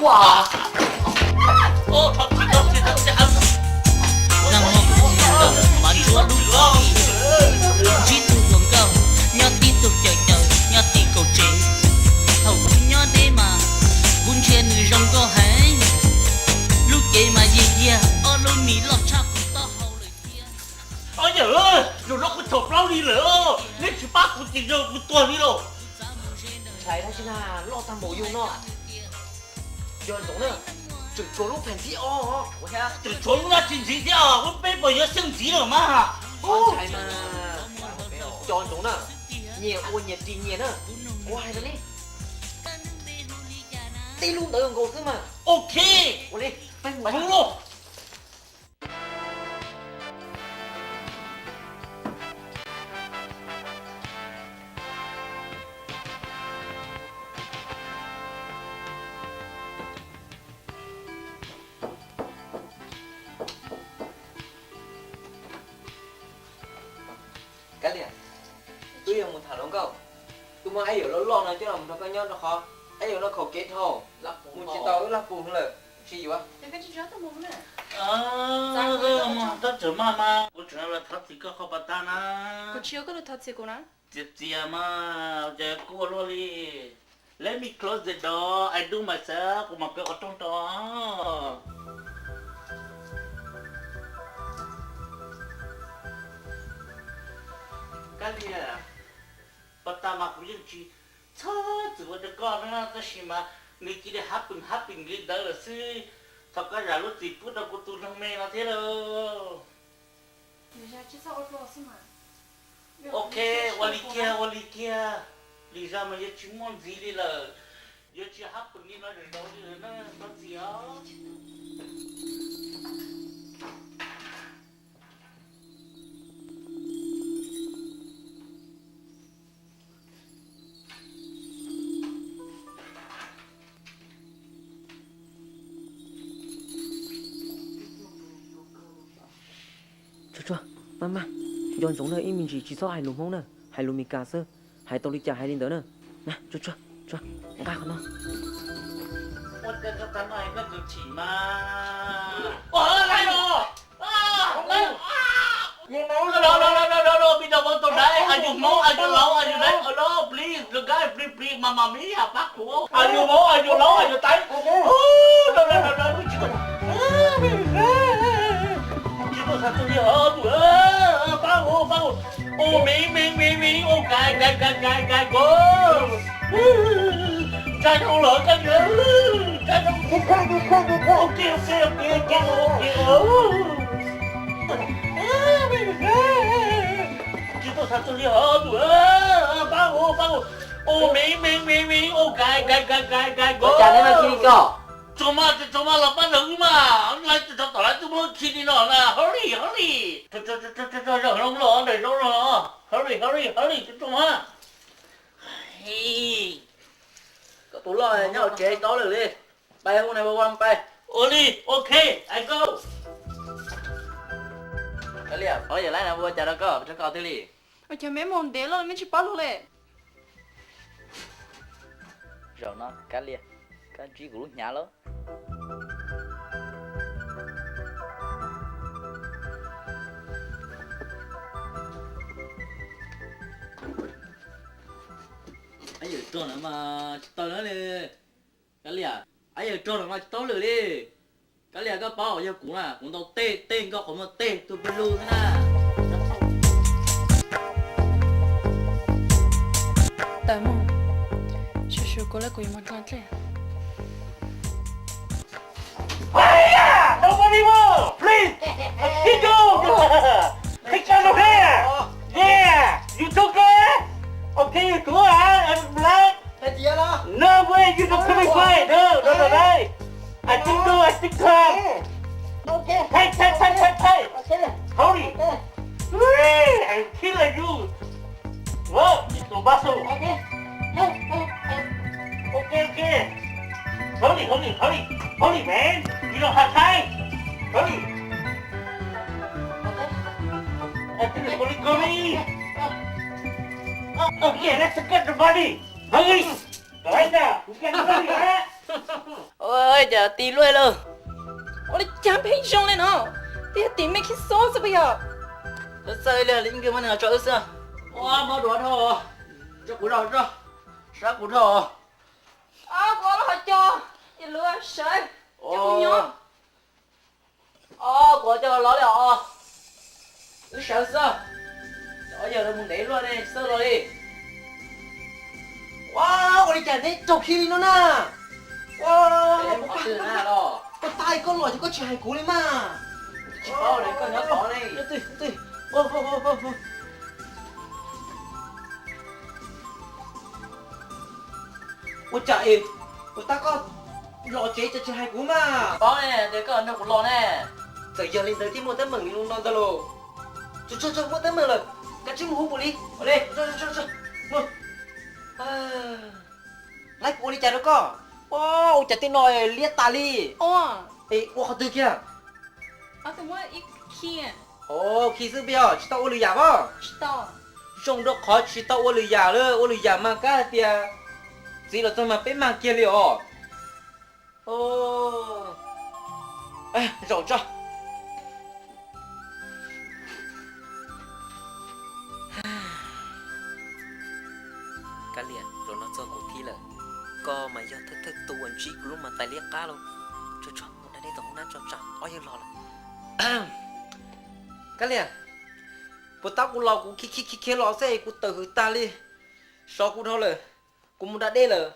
Ua, thov txim, thov txim, thov txim. Nag hmo kuv mus kawm mas ntsuab dub qhov, ntsib tug hluas nkauj nyob tib tug caws caws nyob tim kaum tsev. Thaum kuv nyob deb mas kuv ntsia nws zoo nkauj heev, lub cev mas yig yag, ob lub mis loj tshaj kuv taub hau lawm thiab. Yawm, zaum no kuv txhaum plaub li lawm, neb tsis pab kuv ces yog kuv tuag li lauj. Ntshai dab tsi na, loj tag npaum yus no. Yog ntsoov na, tseem tshuav lub pheem ntxiv os. Tseem tshuav lub dab tsi ntxiv thiab, lub peb puas yuav xyeej ntxiv lawm mas. Ntshai mas, cov ntsoov na, nyias ua nyias ris nyias na. Kuv hais rau neb, tib lub ntawd nkaus xwb mas. Ok, ua li, peb mus lauj. Kab Lias, wb yuav mus tham hluas nkauj. Wb muab ab yaum loj loj no coj los rau koj nyob rau qhov ab yaum no khaum kev dhau, mus tsis tau wb laj pus lawm, tsis yuav. Tab txawm maj mas kuv tseem los thov txim koj qhov pas tag na. Kuv tsis yog koj los thov txim kuv na. Txias txias mas, ces kuj ua luaj li. Let me close the door, I do myself, kuv mam kaw qhov rooj rau. Kab Lias, pas tas mas kuv yeej tsis txhob txwm ua rau koj na, tab sis mas nws cia li happen happen li ntawd lawm xwb. Thov koj zam lub txim pub rau kuv tus neeg me no thiab lauj. Ok, ua li kiag, ua li kiag. Lwm zaus mas yuav tsis muaj ntxiv li lawm. Yuav tsis happen li no zaum no li lawm na, thov txim os. Mas mas, nco ntsoov na, ib me ntsis tsis txhob hais lus Hmoob na, hais lus Meskas xwb. Hais tau li cas hais li ntawd na. Mas tsuag tsuag, nqa qhov no. Pab, pab, pab, ua miv miv miv miv, ua kais kais kais kais kais, ntshai zoo lawm koj, ntshai zoo, ua ke ua ke ua ke ua ke ua ke, tsis tuaj txog twg li os, pab, pab, ua miv miv miv miv, ua kais kais kais kais kais, ua cas neb no khi li ko? Tsoom mas, tsoom mas los pab nrog wb mas, lawv tso tom lawv twb muab khi li no na, hurry hurry, tso zaum no los, daim zaum no, hurry hurry hurry tsoom mas. Koj tus loj nyob hauv tsev tau lawm li. Pais hu nine one one pais. Ua li, ok, I go. Kav liam, qhov yawg laib no ua cas rau koj, rau koj twg li? Ua cas me mus ntev loj me tsis paub lus li. Zaum no Kav liam, koj ntsib kuv lub hnyav lawm. Ab yawm rog no mas tsis tau lawm li. Kav liam, ab yawm rog no mas tsis tau lawm li. Kav liam, koj paub yog kuv na, kuv ntaus tej tej nkoj qhov muag tej tus pw lug xwb na. Tawm mus, sum sum kuv lawv kuv yuav mus dlua dlej. Nobody move, please. Keep going. Take out your hand. Yeah, you took it. Okay, you go out and black. No way, you don't come inside. No, no, no, no. I think no, I think come. Hey, hey, hey, hey, hey. Hold it. Hey, I kill you. Whoa, it's no muscle. Okay, okay. Hold it, hold it, hold it. Hold it, man. You don't have time. Hold it. I think it's gonna go me. Okay, let's get the money. Hold it. Right now. You get the money, right? Ua cas ti luaj lawm. Ua li cas pheej zoo li no? Twb yog tim me khib xob xwb puas yog? Txawj li li nkawg muab nws tso wb xwb. Ua mov duav dhau. Tso kuv zog, sab kuv dhau. Kuv los hauv cos, ces luag sawv, coj kuv nyob. Os, kuv coj los li os. Wb sawv xwb. Ob yawg lawv mus ntev luaj ne, tsis txawj los li. Ua, ua li cas neb raug khi li no na? Ua, puas tas koj los ces koj tsis hais kuv li mas. Tsis paub li, koj nyob tod ne. Ua cas es puas tas koj los tsev ces tsis hais kuv mas? Paub ne, tias koj nrog kuv los ne. Txawm yog li ntawd thiaj muaj teeb meem li no ntag lauj. Tsuag tsuag, muaj teeb meem lawm, kav tsij mus hu pum li. Laib kuv ua li cas rau koj? Ua cas tej no liab tas li. Es ua qhov twg kiag? Khi xwb peb os, tsis tau ua lwm yam os. Zoo rau qhov tsis tau ua lwm yam lawm, ua lwm yam mas kab hais tias txiv los txog mas peb mag kiag li os. Zaum tso. Kab Lias, zaum no txog kuv thib lawm, koj mas yog thawj thawj tus uas ntsib kuv lub mas tais liab qab lauj. Tso tso, mus da dej tom hoob nab tso, tsam ob yawg los lawm. Kab Lias, puas tab kuv los kuv khiav khiav khiav los xwb es kuv tawm hws tag li, sov kuv dhau lawm, kuv mus da dej lawm.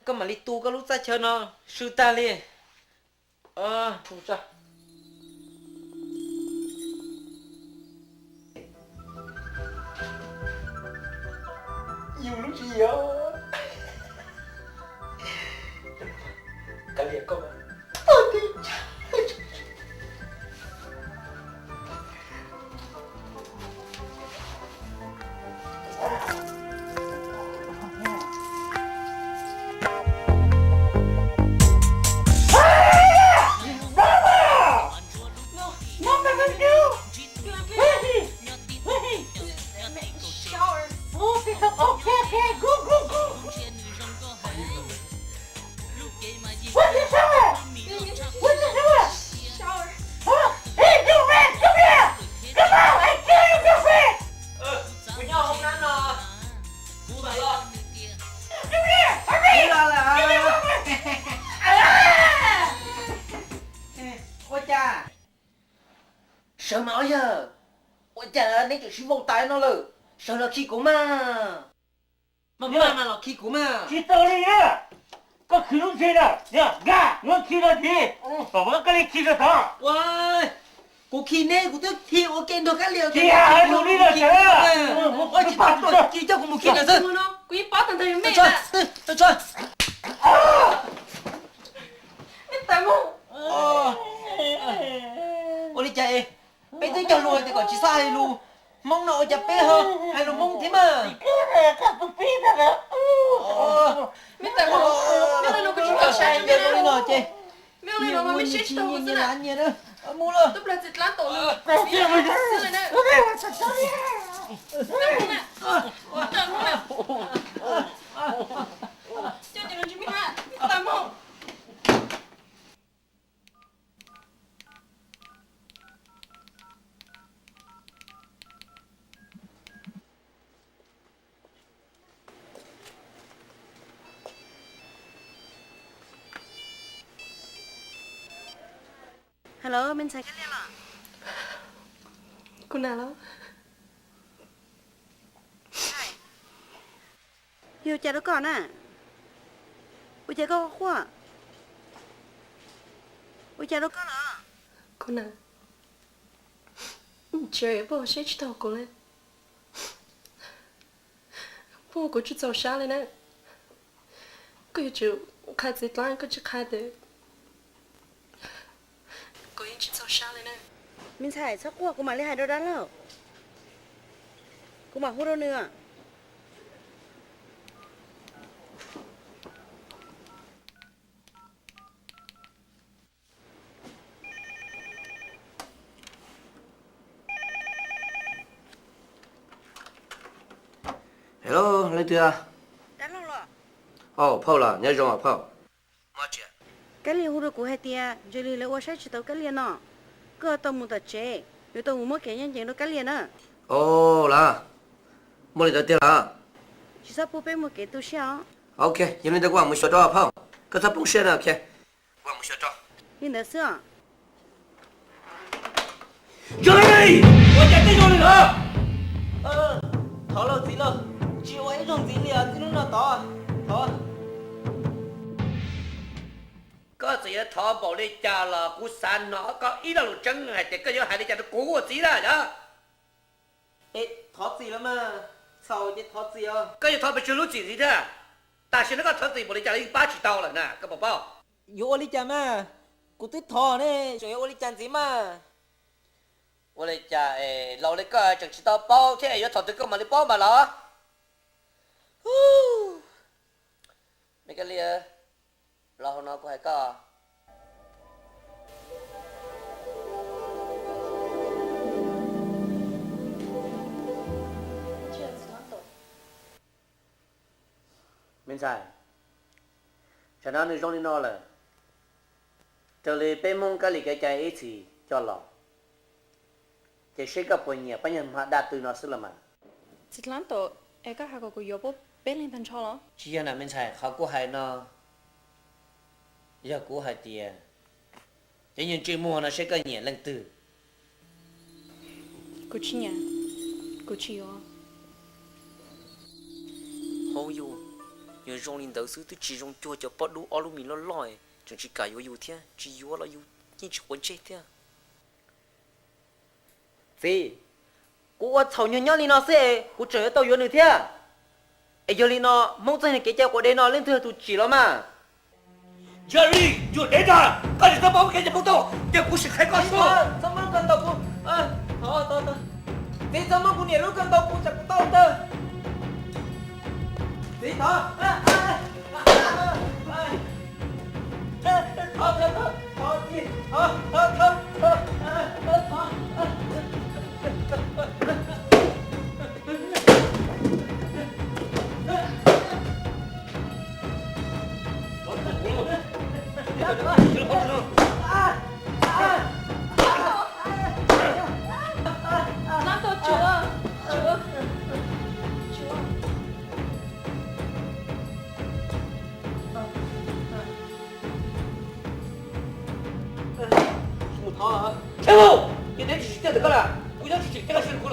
Koj mam li tu koj lub txaj chaw no swb tag li. Yus lub tsis yog. Kab Lias koj Ua cas? Sawv mas ob yawg. Ua cas neb tseem sib npaug tas no lawm? Sawv los khi kuv mas. Mas los khi kuv mas. Tsis tau li na. Koj khwv lub ntseg na, nkag muab khi rau tid, kom muab koj li khi rau tod. Kuv khi neb, kuv twb khi ua ke nrog Kab Lia. Tsis hais lus li lawm sawv. Ua tsis tau tuaj, cia coj kuv mus khi lawm xwb. Kuv yeej paub tag ntawd yog mej. Ua li cas es peb twb cog lus hais tias kom tsis txhob hais lus Hmoob no ua cas peb ho hais lus Hmoob thiab mas? Ua li no ces nyias ua nyias tsis nyias nyias lav nyias na. Mus lawm. Hello, me ntxhais Kab Lia los? Kuv na los? Yog ua cas rau koj na? Ua cas koj quaj? Ua cas rau koj los? Kuv na, tsis, puab ua siab tsis tau kuv li. Puab ua kuv tsis txaus sab li na. Koj yuav tsum qha txiv dlaab, koj tsis qha tes kuv yeej tsis txaus sab li na. Me ntxhais, txhob quaj, kuv mam li hais rau dab laug. Kuv mam hu rau nws. Hello, leej twg? Dab laug los? Phauj los, nyob zoo os phauj. Kab Lia hu rau kuv hais tias Ntsws Lis lawv ua saib tsis tau Kab Lia no, koj tau mus tom tsev, yuav tau mus muab kev ncaj ncees rau Kab Lia na. Os, los, muaj li ntawd tiag los? Tsis txhob pub peb muaj kev tu siab os. Ok, yog li ntawd kuv mam mus xyuas rau phauj, koj txhob poob siab na. Kuv mam mus xyuas rau. Li ntawd xwb os. Yog li, ua cas tej zoo li lawm? Thov lauj txiv lauj, tsis ua ib zaug ntxiv li os, txij hnub no tod thov. Koj txawm yuav thov npaum li cas los kuv xav hnov koj ib lo lus tseeb hais tias koj yuav hais li cas rau kuv ua txiv na yog? Es thov txim los mas, txhaum ces thov txim os. Koj yuav thov pes tsawg lub txim ntxiv thiab? Tam sim no koj thov txim npaum li cas los yeej pab tsis tau lawm na, koj puas paub? Yuav ua li cas mas, kuv twb thov ne, tseem yuav ua li cas ntxiv mas? Ua li cas es laus li koj tseem tsis tau paub thiab, yuav thaum twg koj mam li paub mas los? Me Kab Lia, los hauv no kuv hais koj. Me ntxhais, tsam no nws zoo li no lawm, raws li peb Hmoob Kab Lis kev cai ib txhis coj los, ces seb koj puas nyiam pab nyuag hma daj tw no xwb los mas. Txiv dlaab tom, es koj hais kom kuv yuav puab peb leeg tag nrho los? Tsis yog na me ntxhais, qhov kuv hais no yog kuv hais tias cov nyuag ntsej muag no seb koj nyiam leej twg. Kuv tsis nyiam, kuv tsis yuav. Hauv yus, nyuag zoo li ntawd xwb twb tsis zoo cuag cov pob dub ob lub mis loj loj, tseem tsis kam yuav yus thiab, tsis yuav los yus yeej tsis quav ntsej thiab. Txiv, kuv ua txhaum nyuag nyob li no xwb es kuv tseem yuav tau yuav nws thiab? Es yog li no, Hmoob txoj kev cai quav dev no leej twg yog tus tsim los mas? Jerry, yuav dev ntag, koj tsis txhob paub kev cai Hmoob tau, ces kuv sim qhia koj xwb. Txhob muab lub kawg ntaus kuv. Txiv, txhob muab kuv niam lub kawg ntaus kuv, tsam kuv tau ntawd. Txiv, thov.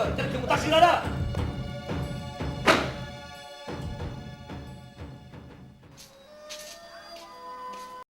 coj